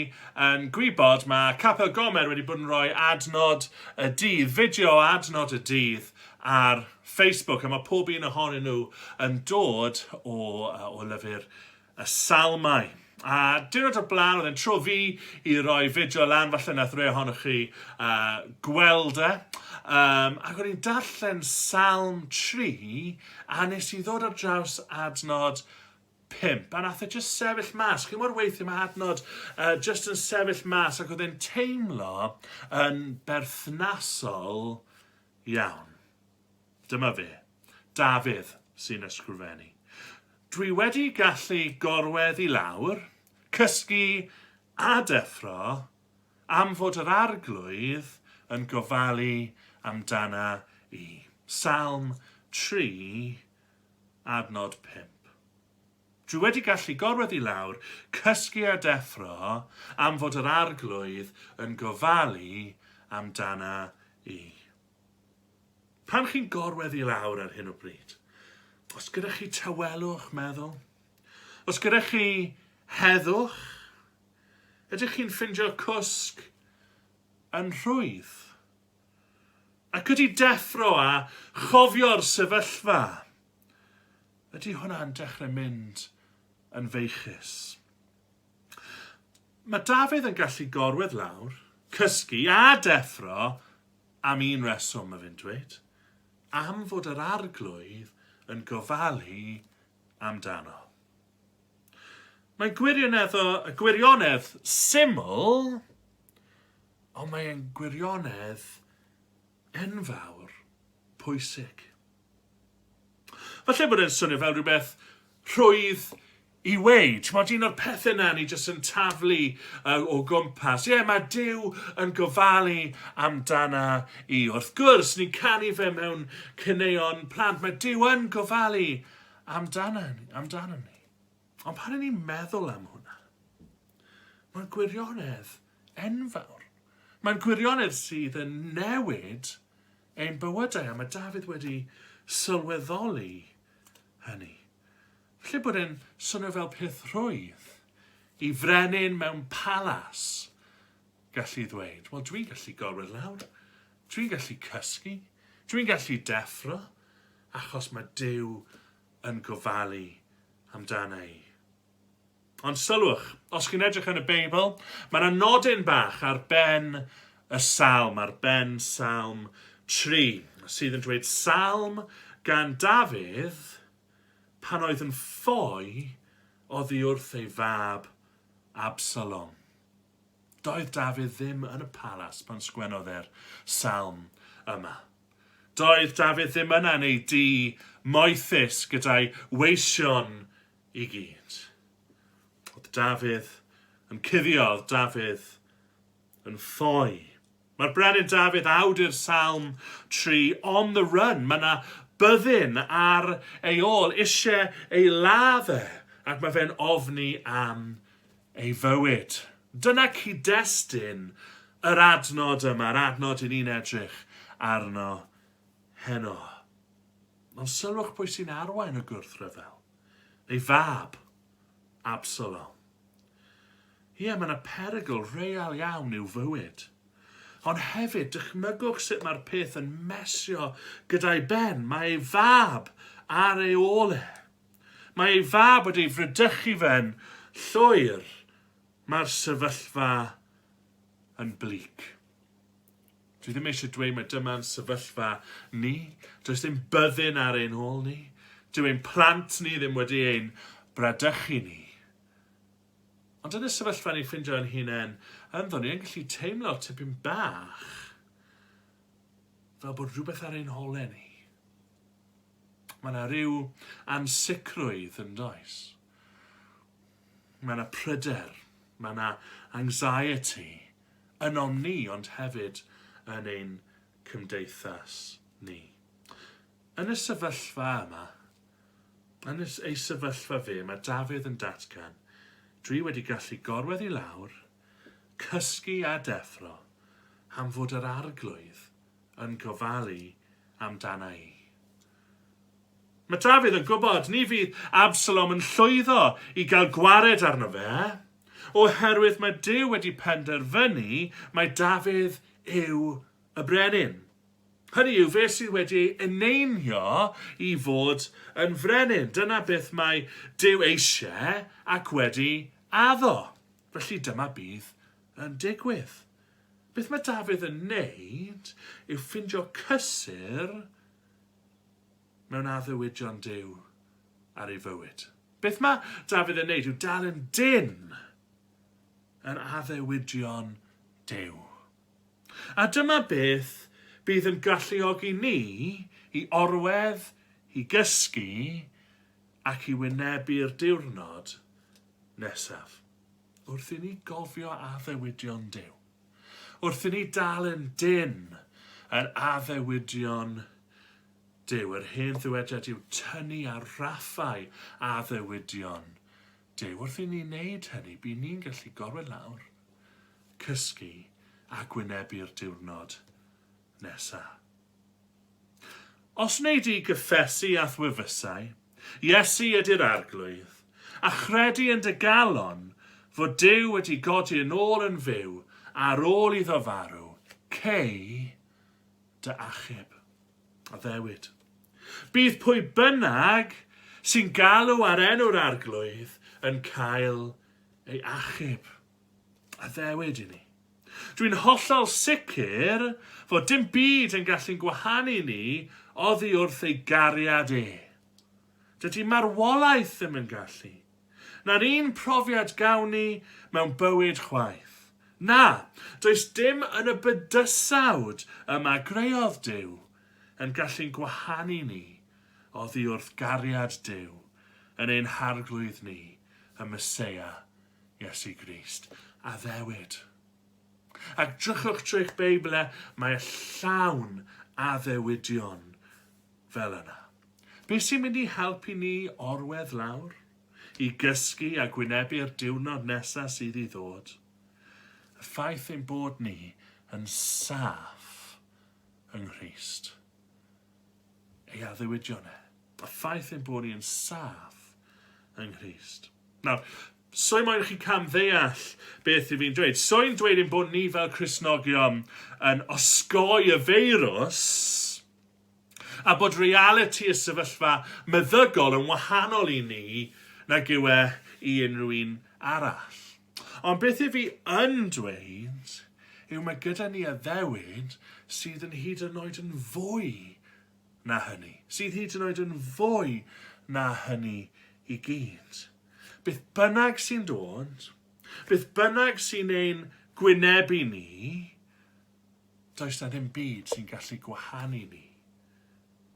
yn gwybod, mae Capel Gomer wedi bod yn rhoi adnod y dydd, fideo o adnod y dydd ar Facebook, a mae pob un ohonyn nhw yn dod o, o lyfr y Salmau. A diwrnod o'r blaen, oedd e'n tro fi i roi fideo lan, falle nath rhai ohonoch chi uh, gweld e. Um, ac o'n i'n darllen Salm 3, a nes i ddod ar draws adnod 5, a nath e just sefyll mas. Chi'n gwybod weithiau mae adnod uh, just yn sefyll mas, ac oedd e'n teimlo yn berthnasol iawn. Dyma fe. Dafydd sy'n ysgrifennu. Dwi wedi gallu gorwedd i lawr, cysgu a deffro, am fod yr Arglwydd yn gofalu amdana i. Salm 3, adnod 5. Dwi wedi gallu gorwedd i lawr, cysgu a deffro, am fod yr Arglwydd yn gofalu amdana i. Pan chi'n gorwedd i lawr ar hyn o bryd, os gyda chi tawelwch meddwl, os gyda chi heddwch, ydych chi'n ffindio cwsg yn rhwydd? Ac ydy deffro a chofio'r sefyllfa, ydy hwnna'n dechrau mynd yn feichus? Mae Dafydd yn gallu gorwedd lawr, cysgu a deffro Am un reswm, mae fe'n dweud, am fod yr Arglwydd yn gofalu amdano. Mae'n gwirionedd, y gwirionedd syml, ond mae'n gwirionedd enfawr pwysig. Falle bod e'n swnio fel rhywbeth rhwydd i weud. T'mod, un o'r pethe 'na ni jyst yn taflu uh, o gwmpas. Ie, yeah, mae Duw yn gofalu amdana i. Wrth gwrs, ni'n canu fe mewn caneuon plant. Mae Duw yn gofalu amdana, amdano ni. Ond pan ni'n meddwl am hwnna, mae'n gwirionedd enfawr. Mae'n gwirionedd sydd yn newid ein bywydau, a mae Dafydd wedi sylweddoli hynny. Falle bod e'n swnio fel peth rhwydd i frenin mewn palas gallu ddweud, wel dwi'n gallu gorwedd lawr, dwi'n gallu cysgu, dwi'n gallu deffro, achos mae Duw yn gofalu amdana i. Ond sylwch, os chi'n edrych yn y Beibl, mae yna nodyn bach ar ben y salm, ar ben Salm 3, sydd yn dweud salm gan Dafydd pan oedd yn ffoi oddi wrth ei fab Absalom. Doedd Dafydd ddim yn y palas pan sgwennodd e'r salm yma. Doedd Dafydd ddim yna yn ei dŷ moethus gyda'i weision i gyd. Oedd Dafydd yn cuddio, oedd Dafydd yn ffoi. Mae'r brenin Dafydd awdur Salm 3 on the run. Mae yna byddin ar ei ôl, eisiau ei ladd e, ac mae fe'n ofni am ei fywyd. Dyna cyd-destun yr adnod yma, yr adnod i ni'n edrych arno heno. Ond sylwch pwy sy'n arwain y gwrthryfel. Ei fab, Absalom. Ie, mae yna perygl real iawn i'w fywyd. Ond hefyd, dychmygwch sut mae'r peth yn mesio gyda'i ben. Mae ei fab ar ei ôl e. Mae ei fab wedi ei frydychu fe'n llwyr. Mae'r sefyllfa yn bleak. Dwi ddim eisiau dweud mai dyma'n sefyllfa ni. Does dim byddin ar ein hôl ni. Dyw ein plant ni ddim wedi ein bradychu ni. Ond yn y sefyllfa ni'n ffindio ein hunain ynddo, ni yn gallu teimlo tipyn bach fel bod rhywbeth ar ein hole ni. Mae yna rhyw ansicrwydd yn does. Mae yna pryder, mae yna anxiety, ynom ni ond hefyd yn ein cymdeithas ni. Yn y sefyllfa yma, yn ei sefyllfa fe, mae Dafydd yn datgan, Dwi wedi gallu gorwedd i lawr, cysgu a deffro, am fod yr Arglwydd yn gofalu amdana i. Mae Dafydd yn gwybod ni fydd Absalom yn llwyddo i gael gwared arno fe, oherwydd mae Duw wedi penderfynu mai Dafydd yw y brenin. Hynny yw, fe sydd wedi ei eneinio i fod yn frenin. Dyna beth mae Duw eisiau ac wedi addo. Felly dyma bydd yn digwydd. Beth mae Dafydd yn neud yw ffindio cysur mewn addewidion Duw ar ei fywyd. Beth mae Dafydd yn neud yw dal yn dynn yn addewidion Duw. A dyma beth bydd yn galluogi ni i orwedd, i gysgu ac i wynebu'r diwrnod nesaf. Wrth i ni gofio addewidion Duw. Wrth i ni dal yn dynn yn addewidion Duw. Yr hen ddywediad yw tynnu ar raffau addewidion Duw. Wrth i ni wneud hynny, by ni'n gallu gorwedd lawr, cysgu a gwynebu'r diwrnod nesa. Os wnei di gyffesu a'th wefusau, Iesu ydy'r Arglwydd, a chredu yn dy galon fod Duw wedi godi yn ôl yn fyw ar ôl iddo farw, cei dy achub. Addewid. Bydd pwy bynnag sy'n galw ar enw'r Arglwydd yn cael ei achub. Addewid i ni. Dwi'n hollol sicr fod dim byd yn gallu'n gwahanu ni oddi wrth ei gariad e. Dydy marwolaeth ddim yn gallu. Na'r un profiad gawn ni mewn bywyd chwaith. Na, does dim yn y bydysawd yma greodd Duw yn gallu'n gwahanu ni oddi wrth gariad Duw yn ein Harglwydd ni, y Meseia Iesu Grist. Addewid. Ac drychwch trwy'ch Beibl e, mae e llawn addewidion fel yna. Be sy'n mynd i helpu ni orwedd lawr, i gysgu a gwynebu'r diwrnod nesaf sydd i ddod? Y ffaith ein bod ni yn saff yng Nghrist. Ei addewidion e. Y ffaith ein bod ni yn saff yng Nghrist. Nawr, so i moyn i chi camddeall beth i fi'n dweud. So i'n dweud ein bod ni fel Cristnogion yn osgoi y feirws a bod realiti y sefyllfa meddygol yn wahanol i ni nag yw e i unrhyw un arall. Ond beth i fi yn dweud yw mae gyda ni addewid sydd yn hyd yn oed yn fwy na hynny, sydd hyd yn oed yn fwy na hynny i gyd. Beth bynnag sy'n dod, beth bynnag sy'n ein gwynebu ni, does na ddim byd sy'n gallu gwahanu ni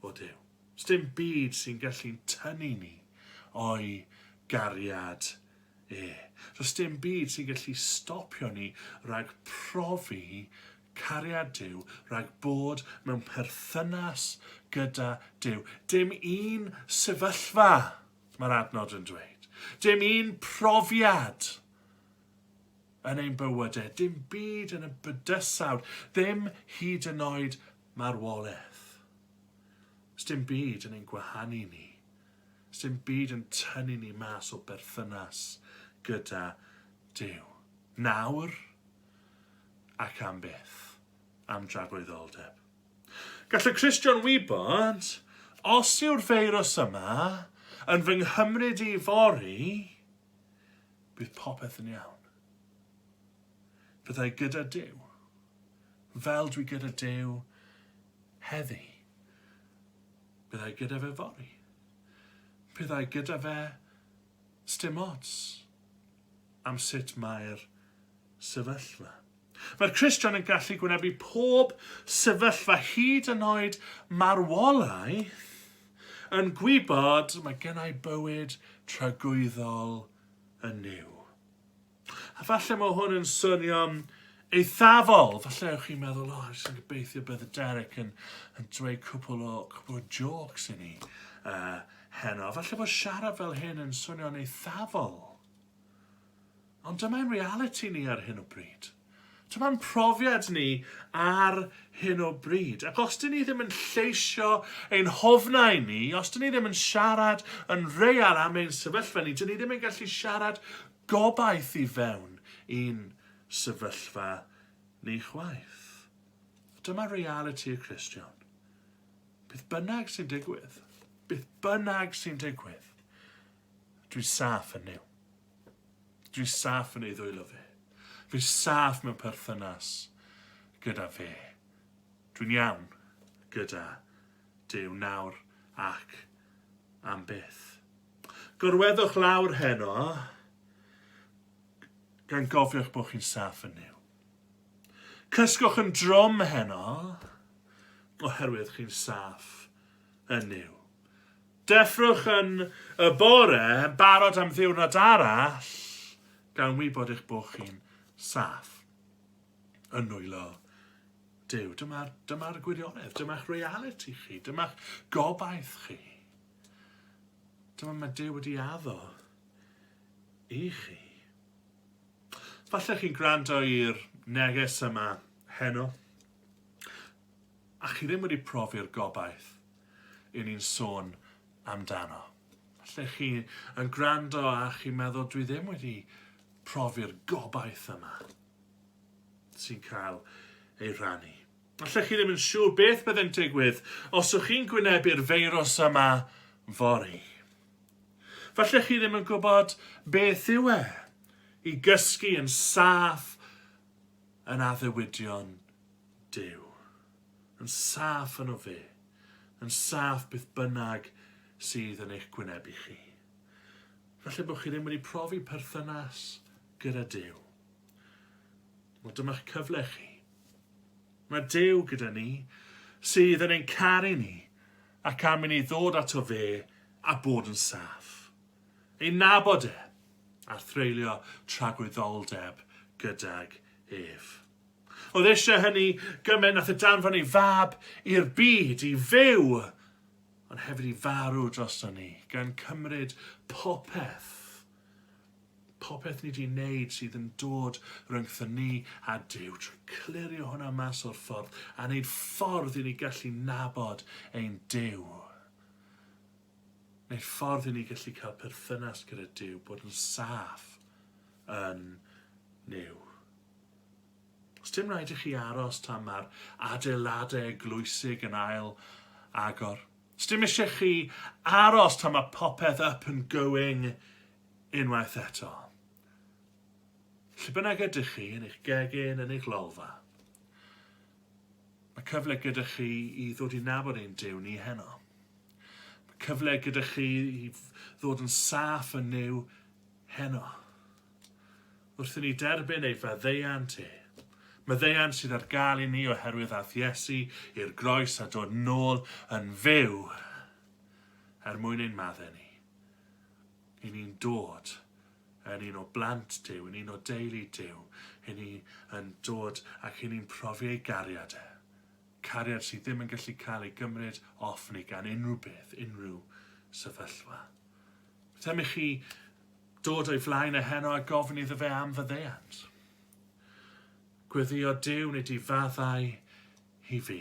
o Duw. Does dim byd sy'n gallu'n tynnu ni o'i gariad e. Does dim byd sy'n gallu stopio ni rhag profi cariad Duw, rhag bod mewn perthynas gyda Duw. Dim un sefyllfa, mae'r adnod yn dweud. Dim un profiad yn ein bywydau. Dim byd yn y bydysawd. Ddim hyd yn oed marwolaeth. Does dim byd yn ein gwahanu ni. Does dim byd yn tynnu ni mas o berthynas gyda Duw. Nawr ac am byth. Am dragwyddoldeb. Gall y Cristion wybod, os yw'r feirws yma yn fy nghymryd i fory, bydd popeth yn iawn. Byddai gyda Duw, fel dwi gyda Duw heddi. Byddai gyda fe fory. Byddai gyda fe sdim ots am sut mae'r sefyllfa. Mae'r Cristion yn gallu gwynebu pob sefyllfa hyd yn oed marwolaeth yn gwybod mae gennau bywyd tragwyddol yn Nuw. A falle mae hwn yn swnio'n eithafol. Falle ewch chi'n meddwl, o, oh, jyst yn gobeithio bydd Derek yn, yn dweud cwpl o, cwpl o jokes i ni uh, heno. Falle bod siarad fel hyn yn swnio'n eithafol. Ond dyma'n realiti ni ar hyn o bryd. Dyma'n profiad ni ar hyn o bryd. Ac os dyn ni ddim yn lleisio ein hofnau ni, os dyn ni ddim yn siarad yn real am ein sefyllfa ni, dyn ni ddim yn gallu siarad gobaith i fewn i'n sefyllfa ni chwaith. Dyma realiti y Cristion. Beth bynnag sy'n digwydd, beth bynnag sy'n digwydd, dwi'n saff yn Nuw. Dwi'n saff yn ei ddwylo fe. Dwi'n saff mewn perthynas gyda fe. Dwi'n iawn gyda Duw nawr ac am byth. Gorweddwch lawr heno, gan gofio'ch bod chi'n saff yn Nuw. Cysgwch yn drwm heno, oherwydd chi'n saff yn Nuw. Deffrwch yn y bore, yn barod am ddiwrnod arall, gan wybod eich bod chi'n saff yn nwylo Duw. Dyma'r dyma gwirionedd, dyma'ch realiti chi, dyma'ch gobaith chi. Dyma mae Duw wedi addo i chi. Falle chi'n gwrando i'r neges yma heno, a chi ddim wedi profi'r gobaith i ni'n sôn amdano. Falle chi yn gwrando a chi'n meddwl dwi ddim wedi profi'r gobaith yma sy'n cael ei rannu. Falle chi ddim yn siŵr beth byddai'n digwydd os yw'ch chi'n gwynebu'r feirws yma fory. Falle chi ddim yn gwybod beth yw e i gysgu yn saff yn addewidion Duw. Yn saff yno fe. Yn saff beth bynnag sydd yn eich gwynebu chi. Falle bod chi ddim wedi profi perthynas gyda Duw. Wel, dyma'ch cyfle chi. Mae Duw gyda ni, sydd yn ein caru ni, ac am i ni ddod ato fe a bod yn saff. Ei nabod e, a threulio tragwyddoldeb gydag ef. Oedd eisiau hynny gymaint nath e danfon ei fab i'r byd i fyw, ond hefyd i farw drosto ni, gan cymryd popeth, popeth ni di wneud sydd yn dod rhyngtho ni a Duw, trwy clirio hwnna mas o'r ffordd a wneud ffordd i ni gallu nabod ein Duw. Wneud ffordd i ni gallu cael perthynas gyda Duw, bod yn saff yn Nuw. Os dim rhaid i chi aros tan mae'r adeiladau eglwysig yn ail agor. Os dim eisiau chi aros tan mae popeth up and going unwaith eto. Lle bynnag ydych chi, yn eich gegin, yn eich lolfa, mae cyfle gyda chi i ddod i nabod ein Duw ni heno. Mae cyfle gyda chi i ddod yn saff yn Nuw heno. Wrth i ni derbyn ei faddeuant e. Maddeuant sydd ar gael i ni oherwydd ath Iesu i'r groes a dod nôl yn fyw er mwyn ein maddau ni. I ni'n dod yn un o blant Duw, yn un o deulu Duw, i ni yn dod ac i ni'n profi ei gariad e. Cariad sydd ddim yn gallu cael ei gymryd off ni gan unrhyw beth, unrhyw sefyllfa. Beth am i chi dod o'i flaen e heno a gofyn iddo fe am faddeuant? Gweddio Duw nid i faddau i fi.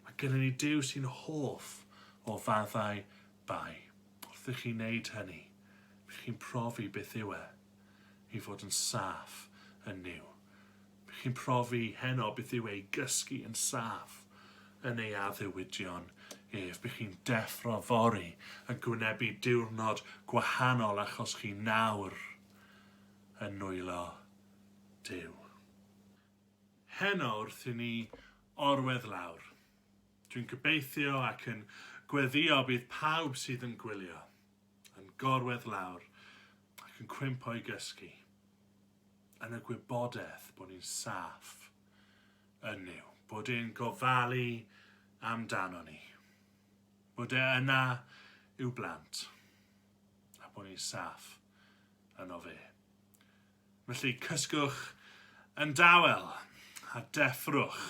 Mae gennym ni Duw sy'n hoff o faddau bai. Wrth i chi wneud hynny, bych chi'n profi beth yw e i fod yn saff yn Nuw. Bych chi'n profi heno beth yw e i gysgu yn saff yn ei addewidion ef. Bych chi'n deffro fory yn gwynebu diwrnod gwahanol achos chi nawr yn nwylo Duw. Heno wrth i ni orwedd lawr, dwi'n gobeithio ac yn gweddio bydd pawb sydd yn gwylio yn gorwedd lawr ac yn cwympo i gysgu yn y gwybodaeth bod ni'n saff yn Nuw, bod e'n gofalu amdano ni, bod e yna i'w blant, a bod ni'n saff yno fe. Felly, cysgwch yn dawel. A deffrwch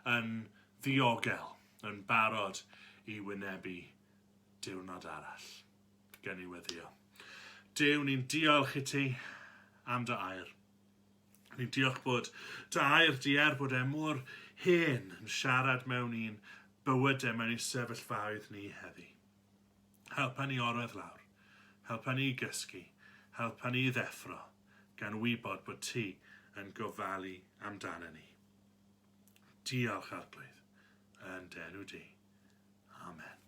yn ddiogel, yn barod i wynebu diwrnod arall. Gen i weddio. Duw, ni'n diolch i ti am dy air. Ni'n diolch bod dy air di er bod e mor hen yn siarad mewn i'n bywydau, mewn i'n sefyllfaoedd ni heddi. Helpa ni orwedd lawr, helpa ni i gysgu, helpa ni i ddeffro, gan wybod bod ti yn gofalu amdano ni. Diolch, Arglwydd, yn dy enw di. Amen.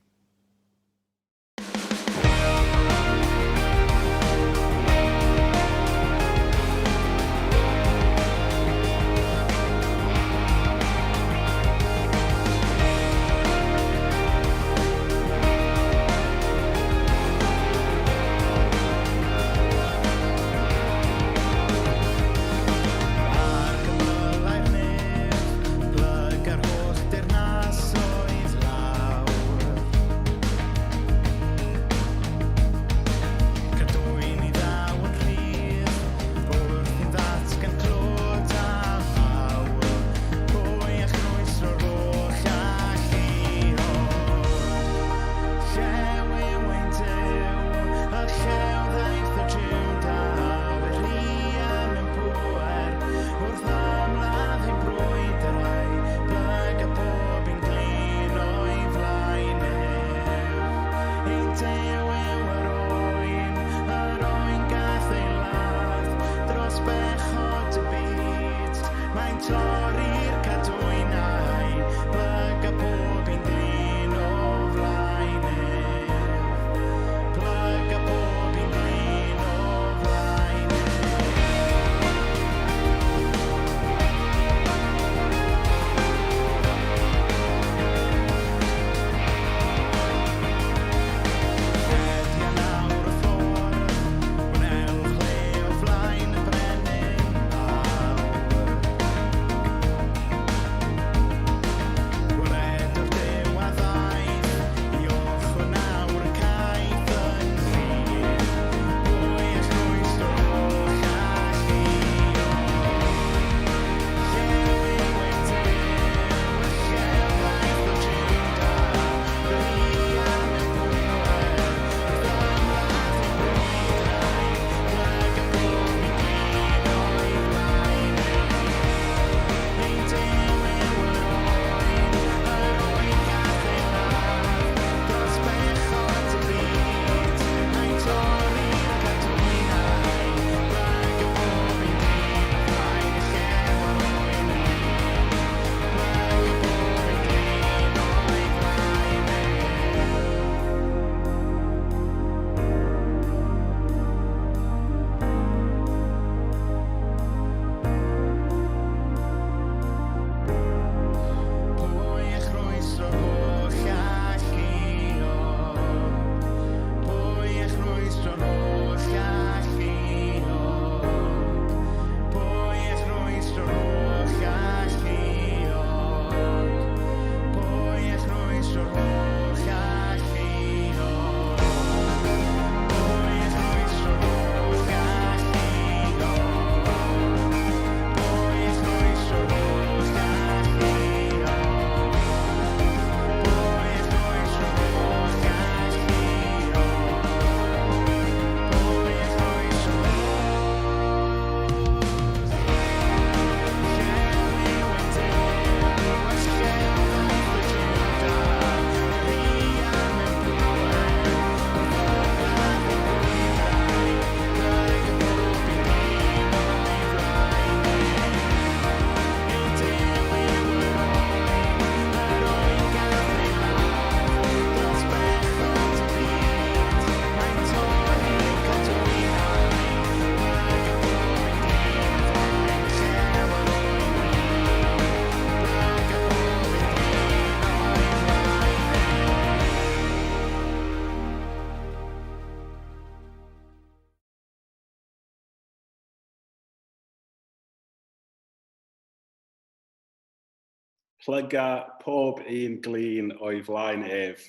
Plyga pob un glin o'i flaen ef.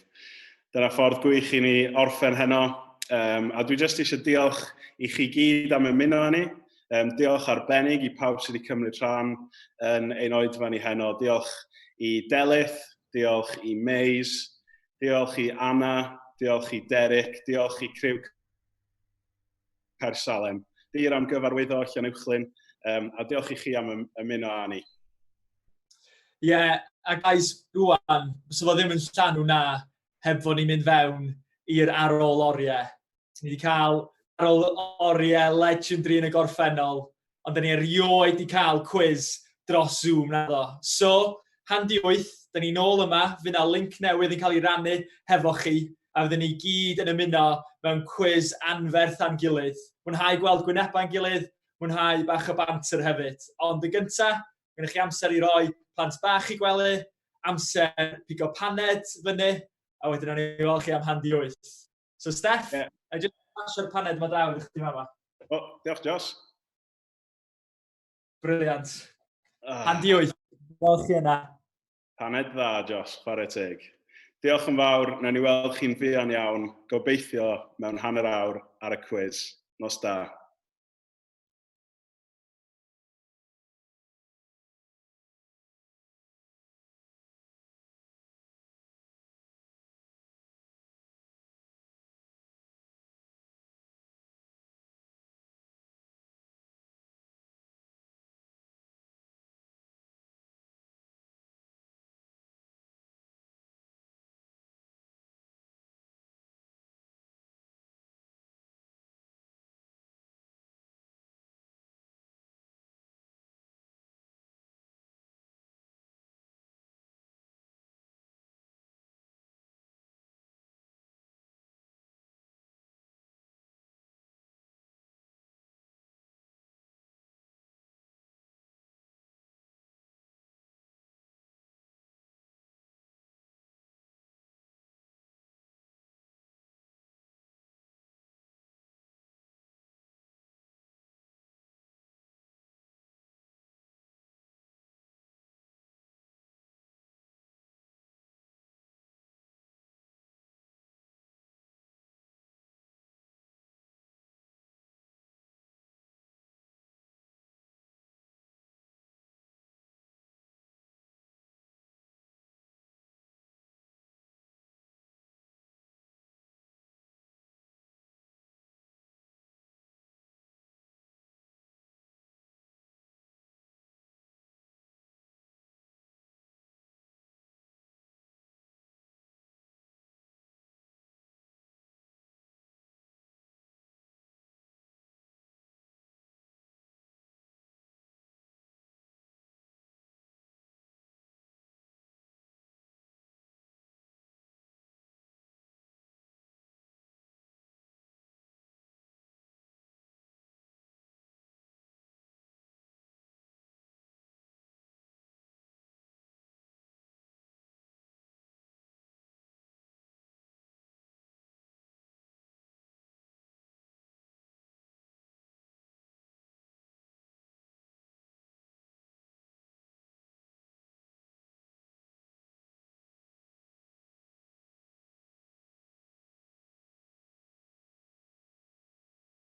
Dyna ffordd gwych i ni orffen heno. Um, a dwi jyst eisiau diolch i chi gyd am ymuno â ni. Um, diolch arbennig i pawb sydd wedi cymryd rhan yn ein oedfa ni heno. Diolch i Delyth, diolch i Mays, diolch i Anna, diolch i Derek, diolch i criw Caersalem. Diolch am gyfarwyddo Llanuwchllyn, um, a diolch i chi am ymuno â ni. Ie, yeah, a guys, rwan, so fo ddim yn llanw na heb fod ni'n mynd fewn i'r ar ôl oriau. Ni wedi cael ar ôl oriau legendary yn y gorffennol, ond da ni erioed wedi cael quiz dros Zoom na ddo. So, handi wyth, da ni nôl yma, fydd na link newydd yn cael ei rannu hefo chi, a fyddwn ni gyd yn ymuno mewn cwiz anferth â'n gilydd. Mwynhau gweld gwynebau'n gilydd, mwynhau bach o banter hefyd. Ond y gyntaf, gennych chi amser i roi plant bach i gwely, amser pigo paned fyny, a wedyn o'n i weld chi am handi wyth. So Steph, yeah. I just pasio'r paned yma draw i chdi fama. O, oh, diolch Jos. Brilliant. Ah. Handi wyth. Weld chi yna. Paned dda, Jos, chwarae teg. Diolch yn fawr, nawn ni weld chi'n fuan iawn, gobeithio mewn hanner awr ar y cwiz. Nos da.